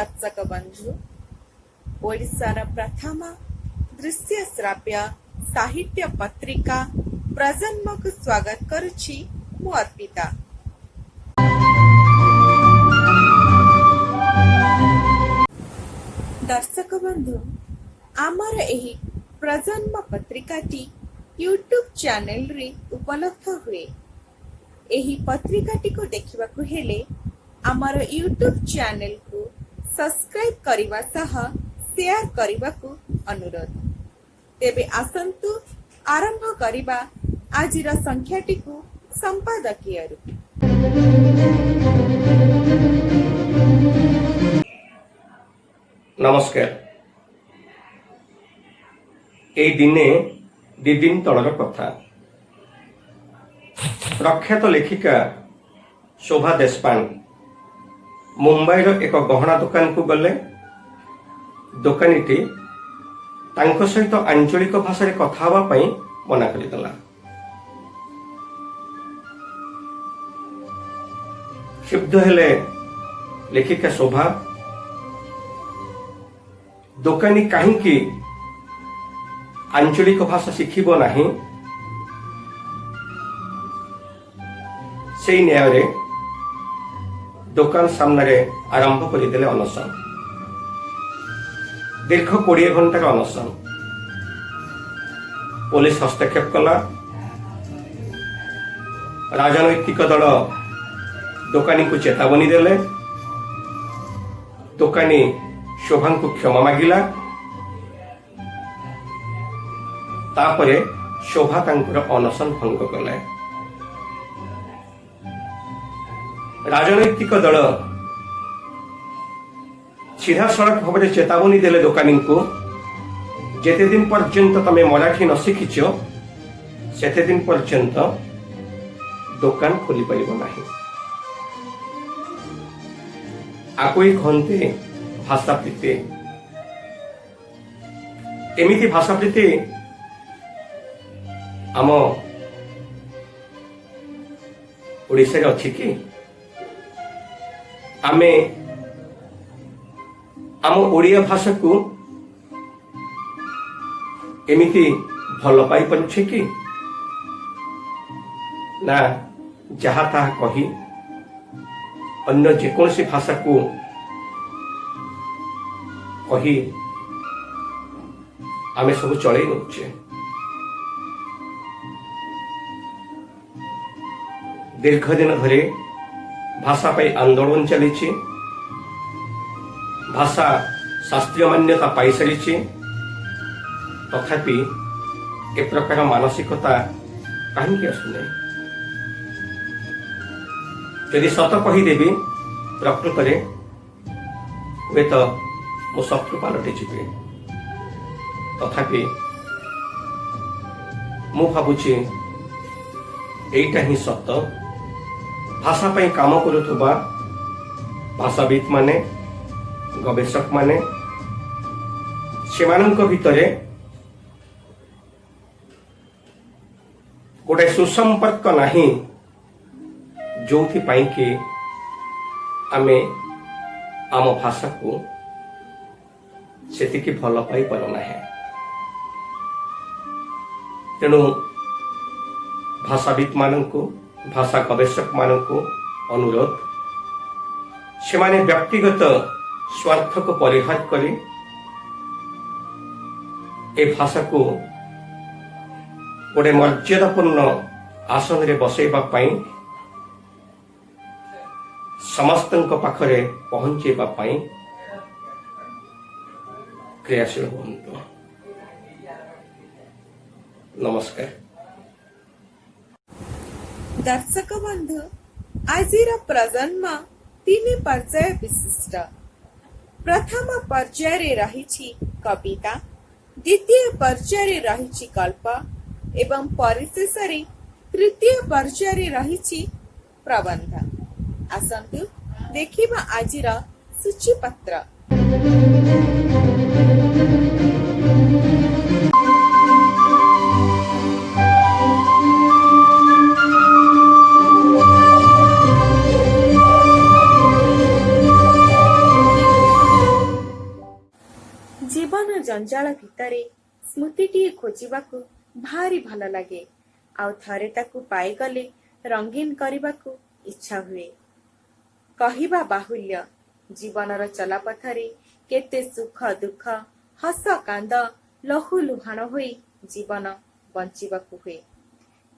ଦର୍ଶକ ବନ୍ଧୁ, ଓଡ଼ିଶାର ପ୍ରଥମ ଦୃଶ୍ୟ ଶ୍ରାବ୍ୟ ସାହିତ୍ୟ ପତ୍ରିକା ପ୍ରଜନ୍ମକୁ ସ୍ୱାଗତ କରୁଛି ମୁଁ ଅର୍ପିତା। ଦର୍ଶକ ବନ୍ଧୁ, ଆମର ଏହି ପ୍ରଜନ୍ମ ପତ୍ରିକାଟି ୟୁଟ୍ୟୁବ୍ ଚ୍ୟାନେଲରେ ଉପଲବ୍ଧ ହୁଏ। ଏହି ପତ୍ରିକାଟିକୁ ଦେଖିବାକୁ ହେଲେ ଆମର ୟୁଟ୍ୟୁବ୍ ଚ୍ୟାନେଲକୁ ସବସ୍କ୍ରାଇବ୍ କରିବା ସହ ସେୟାର କରିବାକୁ ଅନୁରୋଧ। ତେବେ ଆସନ୍ତୁ ଆରମ୍ଭ କରିବା ଆଜିର ସଂଖ୍ୟାଟିକୁ ସମ୍ପାଦକୀୟରୁ। ନମସ୍କାର। ଏଇ ଦିନେ ଦି ଦିନ ତଳର କଥା। ପ୍ରଖ୍ୟାତ ଲେଖିକା ଶୋଭା ଦେଶପାଣ୍ଡେ ମୁମ୍ବାଇର ଏକ ଗହଣା ଦୋକାନକୁ ଗଲେ। ଦୋକାନୀଟି ତାଙ୍କ ସହିତ ଆଞ୍ଚଳିକ ଭାଷାରେ କଥା ହେବା ପାଇଁ ମନା କରିଦେଲା। କ୍ଷୁବ୍ଧ ହେଲେ ଲେଖିକା ଶୋଭା। ଦୋକାନୀ କାହିଁକି ଆଞ୍ଚଳିକ ଭାଷା ଶିଖିବ ନାହିଁ, ସେଇ ନ୍ୟାୟରେ ଦୋକାନ ସାମ୍ନାରେ ଆରମ୍ଭ କରିଦେଲେ ଅନଶନ। ଦୀର୍ଘ 20 ଘଣ୍ଟାର ଅନଶନ। ପୋଲିସ ହସ୍ତକ୍ଷେପ କଲା। ରାଜନୈତିକ ଦଳ ଦୋକାନୀଙ୍କୁ ଚେତାବନୀ ଦେଲେ। ଦୋକାନୀ ଶୋଭାଙ୍କୁ କ୍ଷମା ମାଗିଲା। ତାପରେ ଶୋଭା ତାଙ୍କର ଅନଶନ ଭଙ୍ଗ କଲେ। ରାଜନୈତିକ ଦଳ ସିଧାସଳଖ ଭାବରେ ଚେତାବନୀ ଦେଲେ ଦୋକାନୀଙ୍କୁ, ଯେତେ ଦିନ ପର୍ଯ୍ୟନ୍ତ ତମେ ମରାଠୀ ନ ଶିଖିଛ, ସେତେ ଦିନ ପର୍ଯ୍ୟନ୍ତ ଦୋକାନ ଖୋଲି ପାରିବ ନାହିଁ। ଆକୁ ହିଁ କହନ୍ତି ଭାଷା ପ୍ରୀତି। ଏମିତି ଭାଷା ପ୍ରୀତି ଆମ ଓଡ଼ିଶାରେ ଅଛି କି? ଆମେ ଆମ ଓଡ଼ିଆ ଭାଷାକୁ ଏମିତି ଭଲ ପାଇପାରୁଛେ କି ନା, ଯାହା ତାହା କହି ଅନ୍ୟ ଯେକୌଣସି ଭାଷାକୁ କହି ଆମେ ସବୁ ଚଳେଇ ନେଉଛେ? ଦୀର୍ଘ ଦିନ ଧରି ଭାଷା ପାଇଁ ଆନ୍ଦୋଳନ ଚାଲିଛି। ଭାଷା ଶାସ୍ତ୍ରୀୟ ମାନ୍ୟତା ପାଇସାରିଛି। ତଥାପି ଏ ପ୍ରକାର ମାନସିକତା କାହିଁକି ଆସୁନାହିଁ? ଯଦି ସତ କହିଦେବି, ପ୍ରକୃତରେ ହୁଏତ ମୁଁ ଶତ୍ରୁ ପାଲଟିଯିବି। ତଥାପି ମୁଁ ଭାବୁଛି ଏଇଟା ହିଁ ସତ। ଭାଷା ପାଇଁ କାମ କରୁଥିବା ଭାଷାବିତ୍ ମାନେ, ଗବେଷକ ମାନେ, ସେମାନଙ୍କ ଭିତରେ ଗୋଟେ ସୁସମ୍ପର୍କ ନାହିଁ, ଯୋଉଥିପାଇଁ କି ଆମେ ଆମ ଭାଷାକୁ ସେତିକି ଭଲ ପାଇପାରୁନାହେଁ। ତେଣୁ ଭାଷାବିତ୍ ମାନଙ୍କୁ, ଭାଷା ଗବେଷକ ମାନଙ୍କୁ ଅନୁରୋଧ, ସେମାନେ ବ୍ୟକ୍ତିଗତ ସ୍ୱାର୍ଥକୁ ପରିହାର କରି ଏ ଭାଷାକୁ ଗୋଟେ ମର୍ଯ୍ୟାଦାପୂର୍ଣ୍ଣ ଆସନରେ ବସେଇବା ପାଇଁ, ସମସ୍ତଙ୍କ ପାଖରେ ପହଞ୍ଚେଇବା ପାଇଁ କ୍ରିୟାଶୀଳ ହୁଅନ୍ତୁ। ନମସ୍କାର। ଦର୍ଶକ ବନ୍ଧୁ, ଆଜିର ପ୍ରଜନ୍ମ ତିନି ପର୍ଯ୍ୟାୟ ବିଶିଷ୍ଟ। ପ୍ରଥମ ପର୍ଯ୍ୟାୟରେ ରହିଛି କବିତା, ଦ୍ୱିତୀୟ ପର୍ଯ୍ୟାୟରେ ରହିଛି ଗଳ୍ପ ଏବଂ ପରିଶେଷରେ ତୃତୀୟ ପର୍ଯ୍ୟାୟରେ ରହିଛି ପ୍ରବନ୍ଧ। ଆସନ୍ତୁ ଦେଖିବା ଆଜିର ସୂଚୀପତ୍ର। ଜଞ୍ଜାଳ ଭିତରେ ସ୍ମୃତିଟିଏ ଖୋଜିବାକୁ ଭାରି ଭଲ ଲାଗେ, ଆଉ ଥରେ ତାକୁ ପାଇଗଲେ ରଙ୍ଗୀନ କରିବାକୁ ଇଚ୍ଛା ହୁଏ। କହିବା ବାହୁଲ୍ୟ, ଜୀବନର ଚଲାପଥରେ କେତେ ସୁଖ ଦୁଃଖ, ହସ କାନ୍ଦ, ଲହୁ ଲୁହାଣ ହୋଇ ଜୀବନ ବଞ୍ଚିବାକୁ ହୁଏ।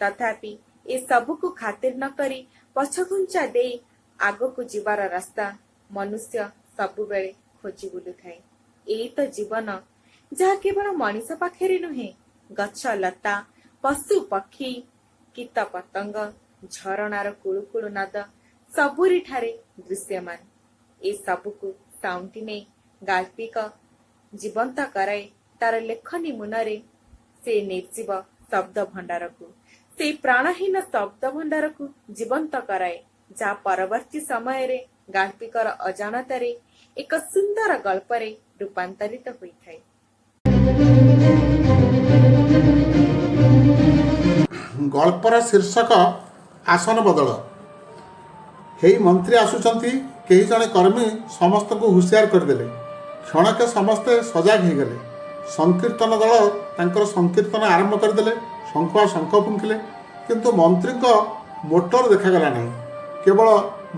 ତଥାପି ଏ ସବୁକୁ ଖାତିର ନ କରି ପଛଘୁଞ୍ଚା ଦେଇ ଆଗକୁ ଯିବାର ରାସ୍ତା ମନୁଷ୍ୟ ସବୁବେଳେ ଖୋଜି ବୁଲୁଥାଏ। ଏଇ ତ ଜୀବନ, ଯାହା କେବଳ ମଣିଷ ପାଖରେ ନୁହେଁ, ଗଛ ଲତା, ପଶୁ ପକ୍ଷୀ, କୀଟ ପତଙ୍ଗ, ଝରଣାର କୁଳୁକୁଳୁ ନାଦ ସବୁରିଠାରେ ଦୃଶ୍ୟମାନ। ଏ ସବୁକୁ ସାଉଁଟି ନେଇ ଗାଳ୍ପିକ ଜୀବନ୍ତ କରାଏ ତାର ଲେଖନୀ ମୁନରେ ସେ ନିର୍ଜୀବ ଶବ୍ଦ ଭଣ୍ଡାରକୁ, ସେଇ ପ୍ରାଣହୀନ ଶବ୍ଦ ଭଣ୍ଡାରକୁ ଜୀବନ୍ତ କରାଏ, ଯାହା ପରବର୍ତ୍ତୀ ସମୟରେ ଗାଳ୍ପିକର ଅଜାଣତରେ ଏକ ସୁନ୍ଦର ଗଳ୍ପରେ ରୂପାନ୍ତରିତ ହୋଇଥାଏ। ଗଳ୍ପର ଶୀର୍ଷକ ଆସନ ବଦଳ। ହେଇ, ମନ୍ତ୍ରୀ ଆସୁଛନ୍ତି! କେହି ଜଣେ କର୍ମୀ ସମସ୍ତଙ୍କୁ ହୁସିଆର କରିଦେଲେ। କ୍ଷଣକେ ସମସ୍ତେ ସଜାଗ ହେଇଗଲେ। ସଂକୀର୍ତ୍ତନ ଦଳ ତାଙ୍କର ସଂକୀର୍ତ୍ତନ ଆରମ୍ଭ କରିଦେଲେ। ଶଙ୍ଖୁଆ ଶଙ୍ଖ ଫୁଙ୍କିଲେ। କିନ୍ତୁ ମନ୍ତ୍ରୀଙ୍କ ମୋଟର ଦେଖାଗଲା ନାହିଁ। କେବଳ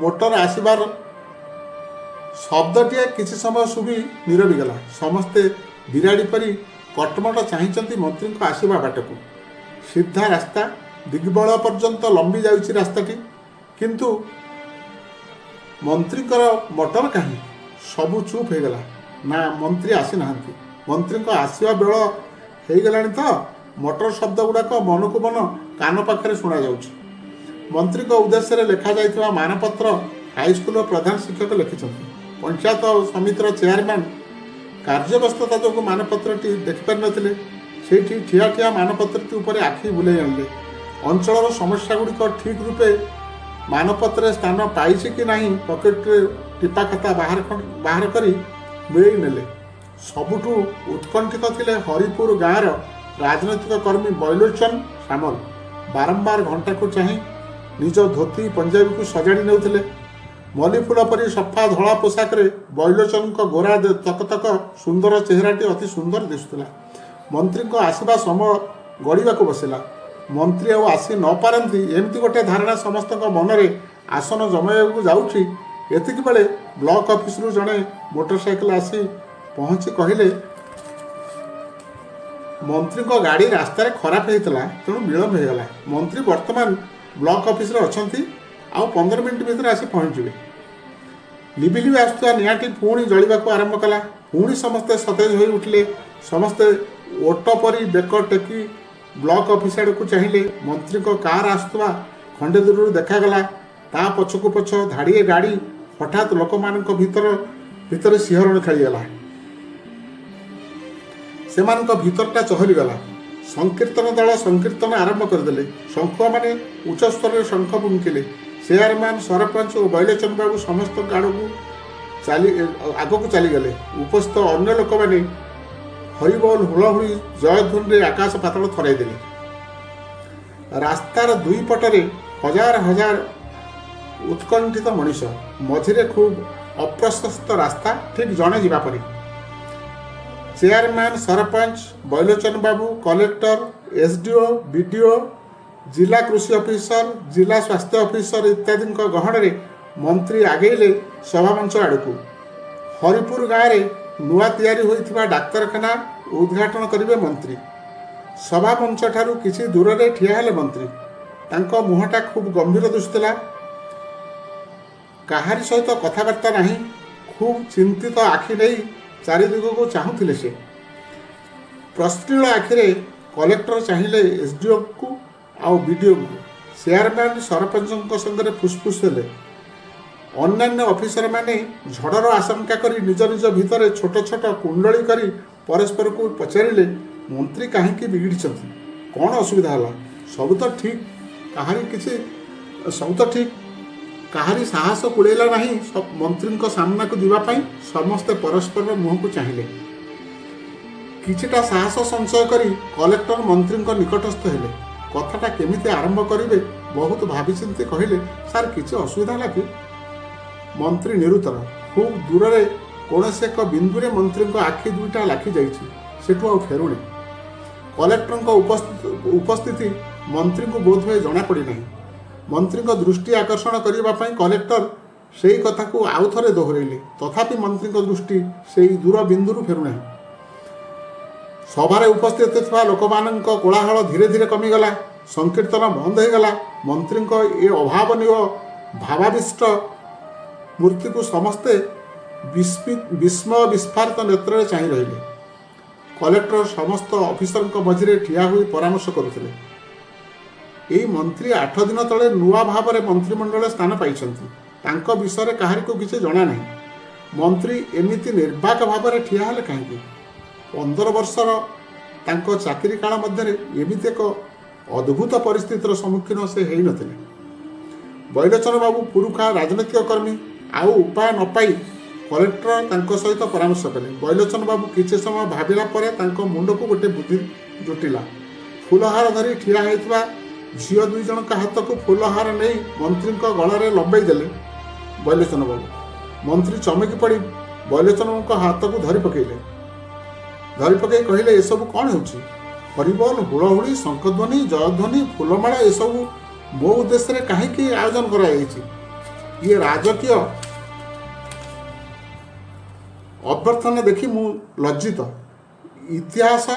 ମୋଟର ଆସିବାର ଶବ୍ଦଟିଏ କିଛି ସମୟ ଶୁଭି ନିରବିଗଲା। ସମସ୍ତେ ବିରାଡ଼ି ପରି କଟମଟ ଚାହିଁଛନ୍ତି ମନ୍ତ୍ରୀଙ୍କ ଆସିବା ବାଟକୁ। ସିଧା ରାସ୍ତା, ଦିଗ୍ବଳୟ ପର୍ଯ୍ୟନ୍ତ ଲମ୍ବି ଯାଉଛି ରାସ୍ତାଟି। କିନ୍ତୁ ମନ୍ତ୍ରୀଙ୍କର ମଟର କାହିଁ? ସବୁ ଚୁପ୍ ହେଇଗଲା। ନା, ମନ୍ତ୍ରୀ ଆସିନାହାନ୍ତି। ମନ୍ତ୍ରୀଙ୍କ ଆସିବା ବେଳ ହେଇଗଲାଣି ତ ମଟର ଶବ୍ଦ ଗୁଡ଼ାକ ମନକୁ ମନ କାନ ପାଖରେ ଶୁଣାଯାଉଛି। ମନ୍ତ୍ରୀଙ୍କ ଉଦ୍ଦେଶ୍ୟରେ ଲେଖାଯାଇଥିବା ମାନପତ୍ର ହାଇସ୍କୁଲର ପ୍ରଧାନ ଶିକ୍ଷକ ଲେଖିଛନ୍ତି। ପଞ୍ଚାୟତ ସମିତିର ଚେୟାରମ୍ୟାନ୍ କାର୍ଯ୍ୟବ୍ୟସ୍ତତା ଯୋଗୁଁ ମାନପତ୍ରଟି ଦେଖିପାରିନଥିଲେ। ସେଇଠି ଠିଆ ଠିଆ ମାନପତ୍ରଟି ଉପରେ ଆଖି ବୁଲେଇ ଆଣିଲେ। ଅଞ୍ଚଳର ସମସ୍ୟା ଗୁଡ଼ିକ ଠିକ୍ ରୂପେ ମାନପତ୍ରରେ ସ୍ଥାନ ପାଇଛି କି ନାହିଁ, ପକେଟରେ ଟିପା ଖାତା ବାହାର କରି ମିଳେଇ ନେଲେ। ସବୁଠୁ ଉତ୍କଣ୍ଠିତ ଥିଲେ ହରିପୁର ଗାଁର ରାଜନୈତିକ କର୍ମୀ ବୈଲୋଚନ ସାମଲ। ବାରମ୍ବାର ଘଣ୍ଟାକୁ ଚାହିଁ ନିଜ ଧୋତି ପଞ୍ଜାବୀକୁ ସଜାଡ଼ି ନେଉଥିଲେ। ମଲ୍ଲିଫୁଲ ପରି ସଫା ଧଳା ପୋଷାକରେ ବୈଲୋଚନଙ୍କ ଗୋରା ତକ ତକ ସୁନ୍ଦର ଚେହେରାଟି ଅତି ସୁନ୍ଦର ଦିଶୁଥିଲା। ମନ୍ତ୍ରୀଙ୍କ ଆସିବା ସମୟ ଗଡ଼ିବାକୁ ବସିଲା। ମନ୍ତ୍ରୀ ଆଉ ଆସି ନ ପାରନ୍ତି, ଏମିତି ଗୋଟେ ଧାରଣା ସମସ୍ତଙ୍କ ମନରେ ଆସନ ଜମାଇବାକୁ ଯାଉଛି, ଏତିକି ବେଳେ ବ୍ଲକ ଅଫିସରୁ ଜଣେ ମୋଟରସାଇକେଲ ଆସି ପହଞ୍ଚି କହିଲେ, ମନ୍ତ୍ରୀଙ୍କ ଗାଡ଼ି ରାସ୍ତାରେ ଖରାପ ହେଇଥିଲା, ତେଣୁ ବିଳମ୍ବ ହେଇଗଲା। ମନ୍ତ୍ରୀ ବର୍ତ୍ତମାନ ବ୍ଲକ ଅଫିସରେ ଅଛନ୍ତି, ଆଉ 15 ମିନିଟ୍ ଭିତରେ ଆସି ପହଞ୍ଚିବେ। ଲିଭି ଲିଭି ଆସୁଥିବା ନିଆଁଟି ପୁଣି ଜଳିବାକୁ ଆରମ୍ଭ କଲା। ପୁଣି ସମସ୍ତେ ସତେଜ ହୋଇ ଉଠିଲେ। ସମସ୍ତେ ଓଟ ପରି ବେକ ଟେକି ବ୍ଲକ ଅଫିସ ଆଡ଼କୁ ଚାହିଁଲେ। ମନ୍ତ୍ରୀଙ୍କ କାର୍ ଆସୁଥିବା ଖଣ୍ଡେ ଦୂରରୁ ଦେଖାଗଲା। ତା ପଛକୁ ପଛ ଧାଡ଼ିଏ ଗାଡ଼ି। ହଠାତ୍ ଲୋକମାନଙ୍କ ଭିତର ଭିତରେ ଶିହରଣ ଖେଳିଗଲା। ସେମାନଙ୍କ ଭିତରଟା ଚହଲିଗଲା। ସଂକୀର୍ତ୍ତନ ଦଳ ସଂକୀର୍ତ୍ତନ ଆରମ୍ଭ କରିଦେଲେ। ଶଙ୍ଖୁଆମାନେ ଉଚ୍ଚ ସ୍ୱରରେ ଶଙ୍ଖ ଫୁଙ୍କିଲେ। ଚେୟାରମ୍ୟାନ୍, ସରପଞ୍ଚ ଓ ବୈଲୋଚନ ବାବୁ ସମସ୍ତଙ୍କ ଆଗକୁ ଚାଲିଗଲେ। ଉପସ୍ଥିତ ଅନ୍ୟ ଲୋକମାନେ ହରିବୋଲ, ହୁଳହୁଳି, ଜୟଧ୍ୱନିରେ ଆକାଶ ପାତାଳ ଥରାଇ ଦେଲେ। ରାସ୍ତାର ଦୁଇ ପଟରେ ହଜାର ହଜାର ଉତ୍କଣ୍ଠିତ ମଣିଷ। ମଝିରେ ଖୁବ୍ ଅପ୍ରଶସ୍ତ ରାସ୍ତା, ଠିକ୍ ଜଣେ ଯିବା ପରି। ଚେୟାରମ୍ୟାନ୍, ସରପଞ୍ଚ, ବୈଲୋଚନ ବାବୁ, କଲେକ୍ଟର, ଏସଡିଓ, ବିଡିଓ, ଜିଲ୍ଲା କୃଷି ଅଫିସର, ଜିଲ୍ଲା ସ୍ୱାସ୍ଥ୍ୟ ଅଫିସର ଇତ୍ୟାଦିଙ୍କ ଗହଣରେ ମନ୍ତ୍ରୀ ଆଗେଇଲେ ସଭାମଞ୍ଚ ଆଡ଼କୁ। ହରିପୁର ଗାଁରେ ନୂଆ ତିଆରି ହୋଇଥିବା ଡାକ୍ତରଖାନା ଉଦ୍ଘାଟନ କରିବେ ମନ୍ତ୍ରୀ। ସଭାମଞ୍ଚଠାରୁ କିଛି ଦୂରରେ ଠିଆ ହେଲେ ମନ୍ତ୍ରୀ। ତାଙ୍କ ମୁହଁଟା ଖୁବ୍ ଗମ୍ଭୀର ଦିଶୁଥିଲା। କାହାରି ସହିତ କଥାବାର୍ତ୍ତା ନାହିଁ। ଖୁବ୍ ଚିନ୍ତିତ ଆଖି ନେଇ ଚାରିଦିଗକୁ ଚାହୁଁଥିଲେ ସେ। ପ୍ରଶ୍ନିଳ ଆଖିରେ କଲେକ୍ଟର ଚାହିଁଲେ ଏସଡିଓଙ୍କୁ ଆଉ ବିଡିଓଙ୍କୁ। ଚେୟାରମ୍ୟାନ୍ ସରପଞ୍ଚଙ୍କ ସଙ୍ଗରେ ଫୁସଫୁସ୍ ହେଲେ। ଅନ୍ୟାନ୍ୟ ଅଫିସରମାନେ ଝଡ଼ର ଆଶଙ୍କା କରି ନିଜ ନିଜ ଭିତରେ ଛୋଟ ଛୋଟ କୁଣ୍ଡଳୀ କରି ପରସ୍ପରକୁ ପଚାରିଲେ, ମନ୍ତ୍ରୀ କାହିଁକି ବିଗିଡ଼ିଛନ୍ତି? କ'ଣ ଅସୁବିଧା ହେଲା? ସବୁ ତ ଠିକ୍, କାହାରି କିଛି ସବୁ ତ ଠିକ୍। କାହାରି ସାହସ କୁଳେଇଲା ନାହିଁ ମନ୍ତ୍ରୀଙ୍କ ସାମ୍ନାକୁ ଯିବା ପାଇଁ। ସମସ୍ତେ ପରସ୍ପରର ମୁହଁକୁ ଚାହିଁଲେ। କିଛିଟା ସାହସ ସଞ୍ଚୟ କରି କଲେକ୍ଟର ମନ୍ତ୍ରୀଙ୍କ ନିକଟସ୍ଥ ହେଲେ। କଥାଟା କେମିତି ଆରମ୍ଭ କରିବେ, ବହୁତ ଭାବିଚିନ୍ତି କହିଲେ, ସାର୍, କିଛି ଅସୁବିଧା ହେଲା କି? ମନ୍ତ୍ରୀ ନିରୁତ୍ତର। ଖୁବ୍ ଦୂରରେ କୌଣସି ଏକ ବିନ୍ଦୁରେ ମନ୍ତ୍ରୀଙ୍କ ଆଖି ଦୁଇଟା ଲାଖି ଯାଇଛି। ସେଠୁ ଆଉ ଫେରୁନି। କଲେକ୍ଟରଙ୍କ ଉପସ୍ଥିତି ମନ୍ତ୍ରୀଙ୍କୁ ବୋଧହୁଏ ଜଣାପଡ଼ିନାହିଁ। ମନ୍ତ୍ରୀଙ୍କ ଦୃଷ୍ଟି ଆକର୍ଷଣ କରିବା ପାଇଁ କଲେକ୍ଟର ସେଇ କଥାକୁ ଆଉ ଥରେ ଦୋହରାଇଲେ। ତଥାପି ମନ୍ତ୍ରୀଙ୍କ ଦୃଷ୍ଟି ସେଇ ଦୂର ବିନ୍ଦୁରୁ ଫେରୁନାହିଁ। ସଭାରେ ଉପସ୍ଥିତ ଥିବା ଲୋକମାନଙ୍କ କୋଳାହଳ ଧୀରେ ଧୀରେ କମିଗଲା। ସଂକୀର୍ତ୍ତନ ବନ୍ଦ ହୋଇଗଲା। ମନ୍ତ୍ରୀଙ୍କ ଏ ଅଭାବନୀୟ ଭାବାବିଷ୍ଟ ମୂର୍ତ୍ତିକୁ ସମସ୍ତେ ବିସ୍ମୟ ବିସ୍ଫାରିତ ନେତ୍ରରେ ଚାହିଁ ରହିଲେ। କଲେକ୍ଟର ସମସ୍ତ ଅଫିସରଙ୍କ ମଝିରେ ଠିଆ ହୋଇ ପରାମର୍ଶ କରୁଥିଲେ। ଏଇ ମନ୍ତ୍ରୀ 8 ଦିନ ତଳେ ନୂଆ ଭାବରେ ମନ୍ତ୍ରିମଣ୍ଡଳରେ ସ୍ଥାନ ପାଇଛନ୍ତି। ତାଙ୍କ ବିଷୟରେ କାହାରିକୁ କିଛି ଜଣା ନାହିଁ। ମନ୍ତ୍ରୀ ଏମିତି ନିର୍ବାକ ଭାବରେ ଠିଆ ହେଲେ କାହିଁକି? 15 ବର୍ଷର ତାଙ୍କ ଚାକିରି କାଳ ମଧ୍ୟରେ ଏମିତି ଏକ ଅଦ୍ଭୁତ ପରିସ୍ଥିତିର ସମ୍ମୁଖୀନ ସେ ହେଇନଥିଲେ। ବୈଲୋଚନ ବାବୁ ପୁରୁଖା ରାଜନୈତିକ କର୍ମୀ। ଆଉ ଉପାୟ ନ ପାଇ କଲେକ୍ଟର ତାଙ୍କ ସହିତ ପରାମର୍ଶ କଲେ। ବୈଲୋଚନ ବାବୁ କିଛି ସମୟ ଭାବିଲା ପରେ ତାଙ୍କ ମୁଣ୍ଡକୁ ଗୋଟେ ବୁଦ୍ଧି ଜୁଟିଲା। ଫୁଲହାର ଧରି ଠିଆ ହୋଇଥିବା ଝିଅ ଦୁଇ ଜଣଙ୍କ ହାତକୁ ଫୁଲହାର ନେଇ ମନ୍ତ୍ରୀଙ୍କ ଗଳାରେ ଲମ୍ବେଇ ଦେଲେ ବୈଲୋଚନ ବାବୁ। ମନ୍ତ୍ରୀ ଚମକି ପଡ଼ି ବୈଲୋଚନଙ୍କ ହାତକୁ ଧରି ପକେଇଲେ। ଧରି ପକେଇ କହିଲେ, "ଏସବୁ କ'ଣ ହେଉଛି? ହରିବୋଲ, ହୁଳହୁଳି, ଶଙ୍ଖଧ୍ୱନି, ଜୟଧ୍ୱନି, ଫୁଲମାଳ, ଏସବୁ ମୋ ଉଦ୍ଦେଶ୍ୟରେ କାହିଁକି ଆୟୋଜନ କରାଯାଇଛି? ଇଏ ରାଜକୀୟ ଅଭ୍ୟର୍ଥନା ଦେଖି ମୁଁ ଲଜ୍ଜିତ। ଇତିହାସ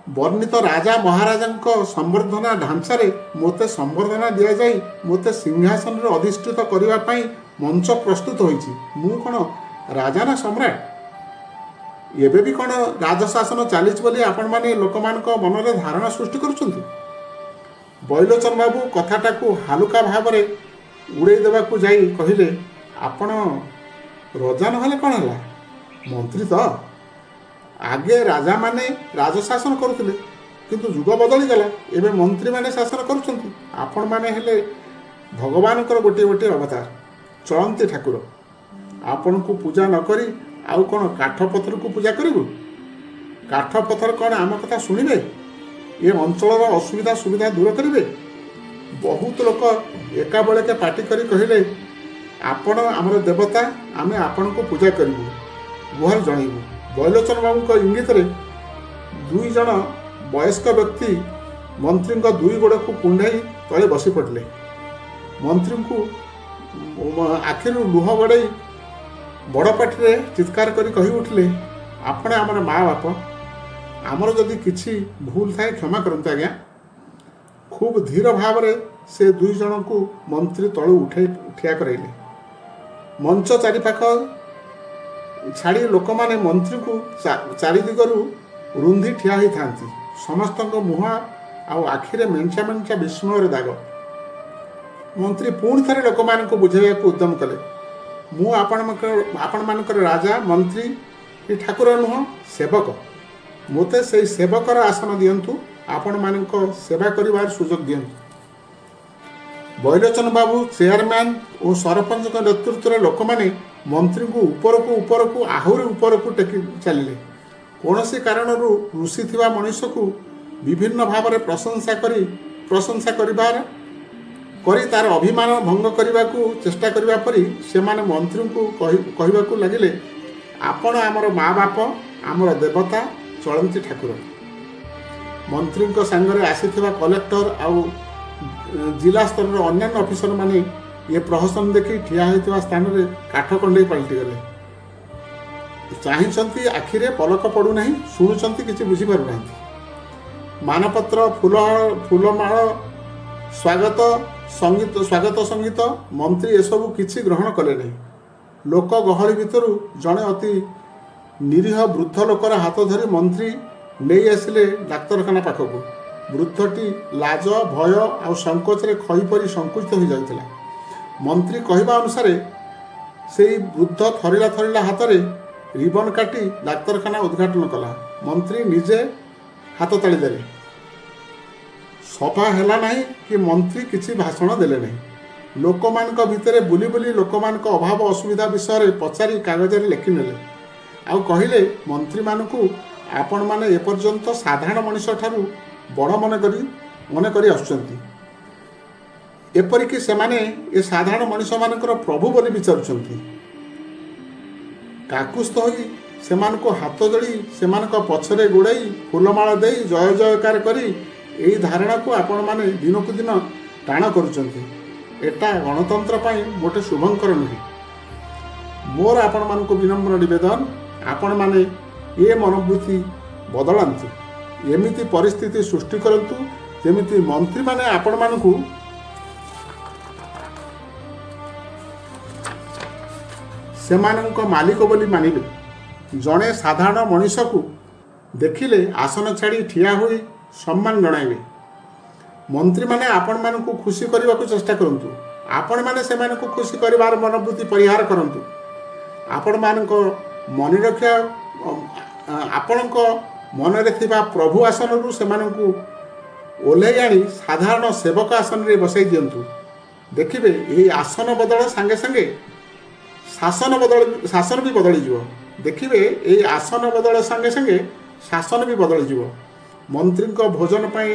ବର୍ଣ୍ଣିତ ରାଜା ମହାରାଜାଙ୍କ ସମ୍ବର୍ଦ୍ଧନା ଢାଞ୍ଚାରେ ମୋତେ ସମ୍ବର୍ଦ୍ଧନା ଦିଆଯାଇ ମୋତେ ସିଂହାସନରେ ଅଧିଷ୍ଠିତ କରିବା ପାଇଁ ମଞ୍ଚ ପ୍ରସ୍ତୁତ ହୋଇଛି। ମୁଁ କ'ଣ ରାଜା ନା ସମ୍ରାଟ? ଏବେ ବି କ'ଣ ରାଜଶାସନ ଚାଲିଛି ବୋଲି ଆପଣମାନେ ଲୋକମାନଙ୍କ ମନରେ ଧାରଣା ସୃଷ୍ଟି କରୁଛନ୍ତି?" ବୈଲୋଚନ ବାବୁ କଥାଟାକୁ ହାଲୁକା ଭାବରେ ଉଡ଼େଇ ଦେବାକୁ ଯାଇ କହିଲେ, "ଆପଣ ରଜା ନହେଲେ କ'ଣ ହେଲା, ମନ୍ତ୍ରୀ ତ। ଆଗେ ରାଜାମାନେ ରାଜଶାସନ କରୁଥିଲେ, କିନ୍ତୁ ଯୁଗ ବଦଳିଗଲା। ଏବେ ମନ୍ତ୍ରୀମାନେ ଶାସନ କରୁଛନ୍ତି। ଆପଣମାନେ ହେଲେ ଭଗବାନଙ୍କର ଗୋଟିଏ ଗୋଟିଏ ଅବତାର, ଚଳନ୍ତି ଠାକୁର। ଆପଣଙ୍କୁ ପୂଜା ନ କରି ଆଉ କ'ଣ କାଠ ପଥରକୁ ପୂଜା କରିବୁ? କାଠ ପଥର କ'ଣ ଆମ କଥା ଶୁଣିବେ? ଏ ଅଞ୍ଚଳର ଅସୁବିଧା ସୁବିଧା ଦୂର କରିବେ?" ବହୁତ ଲୋକ ଏକାବେଳକେ ପାଟି କରି କହିଲେ, "ଆପଣ ଆମର ଦେବତା। ଆମେ ଆପଣଙ୍କୁ ପୂଜା କରିବୁ, ଗୁହାର ଜଣାଇବୁ।" ବୈଲୋଚନ ବାବୁଙ୍କ ଇଙ୍ଗିତରେ ଦୁଇ ଜଣ ବୟସ୍କ ବ୍ୟକ୍ତି ମନ୍ତ୍ରୀଙ୍କ ଦୁଇ ଗୋଡ଼କୁ କୁଣ୍ଢାଇ ତଳେ ବସି ପଡ଼ିଲେ। ମନ୍ତ୍ରୀଙ୍କୁ ଆଖିରୁ ଲୁହ ଗଡ଼େଇ ବଡ଼ ପାଟିରେ ଚିତ୍କାର କରି କହି ଉଠିଲେ, "ଆପଣ ଆମର ମା ବାପ। ଆମର ଯଦି କିଛି ଭୁଲ ଥାଏ, କ୍ଷମା କରନ୍ତୁ ଆଜ୍ଞା।" ଖୁବ୍ ଧୀର ଭାବରେ ସେ ଦୁଇ ଜଣଙ୍କୁ ମନ୍ତ୍ରୀ ତଳୁ ଉଠାଇ ଠିଆ କରାଇଲେ। ମଞ୍ଚ ଚାରିପାଖ ଛାଡ଼ି ଲୋକମାନେ ମନ୍ତ୍ରୀଙ୍କୁ ଚାରିଦିଗରୁ ରୁନ୍ଧି ଠିଆ ହୋଇଥାନ୍ତି। ସମସ୍ତଙ୍କ ମୁହଁ ଆଉ ଆଖିରେ ମେଞ୍ଚା ମେଞ୍ଚା ବିସ୍ମୟର ଦାଗ। ମନ୍ତ୍ରୀ ପୁଣି ଥରେ ଲୋକମାନଙ୍କୁ ବୁଝାଇବାକୁ ଉଦ୍ୟମ କଲେ, "ମୁଁ ଆପଣମାନଙ୍କର ରାଜା, ମନ୍ତ୍ରୀ କି ଠାକୁର ନୁହଁ, ସେବକ। ମୋତେ ସେଇ ସେବକର ଆସନ ଦିଅନ୍ତୁ। ଆପଣମାନଙ୍କ ସେବା କରିବାର ସୁଯୋଗ ଦିଅନ୍ତୁ।" ବୈଲୋଚନ ବାବୁ, ଚେୟାରମ୍ୟାନ୍ ଓ ସରପଞ୍ଚଙ୍କ ନେତୃତ୍ୱରେ ଲୋକମାନେ ମନ୍ତ୍ରୀଙ୍କୁ ଉପରକୁ, ଉପରକୁ, ଆହୁରି ଉପରକୁ ଟେକି ଚାଲିଲେ। କୌଣସି କାରଣରୁ ରୁଷିଥିବା ମଣିଷକୁ ବିଭିନ୍ନ ଭାବରେ ପ୍ରଶଂସା କରି ତାର ଅଭିମାନ ଭଙ୍ଗ କରିବାକୁ ଚେଷ୍ଟା କରିବା ପରି ସେମାନେ ମନ୍ତ୍ରୀଙ୍କୁ କହିବାକୁ ଲାଗିଲେ, "ଆପଣ ଆମର ମା ବାପ, ଆମର ଦେବତା, ଚଳନ୍ତି ଠାକୁର।" ମନ୍ତ୍ରୀଙ୍କ ସାଙ୍ଗରେ ଆସିଥିବା କଲେକ୍ଟର ଆଉ ଜିଲ୍ଲା ସ୍ତରର ଅନ୍ୟାନ୍ୟ ଅଫିସରମାନେ ଏ ପ୍ରହସନ ଦେଖି ଠିଆ ହୋଇଥିବା ସ୍ଥାନରେ କାଠ କଣ୍ଡେଇ ପାଲଟିଗଲେ। ଚାହିଁଛନ୍ତି, ଆଖିରେ ପଲକ ପଡ଼ୁନାହିଁ। ଶୁଣୁଛନ୍ତି, କିଛି ବୁଝିପାରୁନାହାନ୍ତି। ମାନପତ୍ର, ଫୁଲ, ଫୁଲମାଳ, ସ୍ୱାଗତ ସଙ୍ଗୀତ, ମନ୍ତ୍ରୀ ଏସବୁ କିଛି ଗ୍ରହଣ କଲେ ନାହିଁ। ଲୋକ ଗହଳି ଭିତରୁ ଜଣେ ଅତି ନିରୀହ ବୃଦ୍ଧ ଲୋକର ହାତ ଧରି ମନ୍ତ୍ରୀ ନେଇ ଆସିଲେ ଡାକ୍ତରଖାନା ପାଖକୁ। ବୃଦ୍ଧଟି ଲାଜ, ଭୟ ଆଉ ସଂକୋଚରେ ଖଇ ପରି ସଂକୁଚିତ ହୋଇଯାଉଥିଲା। ମନ୍ତ୍ରୀ କହିବା ଅନୁସାରେ ସେଇ ବୃଦ୍ଧ ଥରିଲା ଥରିଲା ହାତରେ ରିବନ କାଟି ଡାକ୍ତରଖାନା ଉଦ୍ଘାଟନ କଲା। ମନ୍ତ୍ରୀ ନିଜେ ହାତ ତାଳି ଦେଲେ। ସଭା ହେଲା ନାହିଁ କି ମନ୍ତ୍ରୀ କିଛି ଭାଷଣ ଦେଲେ ନାହିଁ। ଲୋକମାନଙ୍କ ଭିତରେ ବୁଲି ବୁଲି ଲୋକମାନଙ୍କ ଅଭାବ ଅସୁବିଧା ବିଷୟରେ ପଚାରି କାଗଜରେ ଲେଖିନେଲେ। ଆଉ କହିଲେ ମନ୍ତ୍ରୀମାନଙ୍କୁ, "ଆପଣମାନେ ଏପର୍ଯ୍ୟନ୍ତ ସାଧାରଣ ମଣିଷ ଠାରୁ ବଡ଼ ମନେ କରି ଆସୁଛନ୍ତି। ଏପରିକି ସେମାନେ ଏ ସାଧାରଣ ମଣିଷମାନଙ୍କର ପ୍ରଭୁ ବୋଲି ବିଚାରୁଛନ୍ତି।" କାକୁସ୍ଥ ହୋଇ ସେମାନଙ୍କୁ ହାତ ଯୋଡ଼ି, ସେମାନଙ୍କ ପଛରେ ଗୋଡ଼େଇ, ଫୁଲମାଳ ଦେଇ ଜୟ ଜୟକାର କରି ଏଇ ଧାରଣାକୁ ଆପଣମାନେ ଦିନକୁ ଦିନ ଟାଣ କରୁଛନ୍ତି। ଏଟା ଗଣତନ୍ତ୍ର ପାଇଁ ମୋଟେ ଶୁଭଙ୍କର ନୁହେଁ। ମୋର ଆପଣମାନଙ୍କୁ ବିନମ୍ର ନିବେଦନ, ଆପଣମାନେ ଏ ମନୋବୃତ୍ତି ବଦଳାନ୍ତୁ। ଏମିତି ପରିସ୍ଥିତି ସୃଷ୍ଟି କରନ୍ତୁ, ଯେମିତି ମନ୍ତ୍ରୀମାନେ ଆପଣମାନଙ୍କୁ ସେମାନଙ୍କ ମାଲିକ ବୋଲି ମାନିବେ। ଜଣେ ସାଧାରଣ ମଣିଷକୁ ଦେଖିଲେ ଆସନ ଛାଡ଼ି ଠିଆ ହୋଇ ସମ୍ମାନ ଜଣାଇବେ। ମନ୍ତ୍ରୀମାନେ ଆପଣମାନଙ୍କୁ ଖୁସି କରିବାକୁ ଚେଷ୍ଟା କରନ୍ତୁ। ଆପଣମାନେ ସେମାନଙ୍କୁ ଖୁସି କରିବାର ମନୋବୃତ୍ତି ପରିହାର କରନ୍ତୁ। ଆପଣମାନଙ୍କ ମନେ ରଖିବା, ଆପଣଙ୍କ ମନରେ ଥିବା ପ୍ରଭୁ ଆସନରୁ ସେମାନଙ୍କୁ ଓହ୍ଲାଇ ଆଣି ସାଧାରଣ ସେବକ ଆସନରେ ବସାଇ ଦିଅନ୍ତୁ। ଦେଖିବେ, ଏହି ଆସନ ବଦଳ ସାଙ୍ଗେ ସାଙ୍ଗେ ଶାସନ ବି ବଦଳିଯିବ। ଦେଖିବେ, ଏହି ଆସନ ବଦଳ ସାଙ୍ଗେ ସାଙ୍ଗେ ଶାସନ ବି ବଦଳିଯିବ। ମନ୍ତ୍ରୀଙ୍କ ଭୋଜନ ପାଇଁ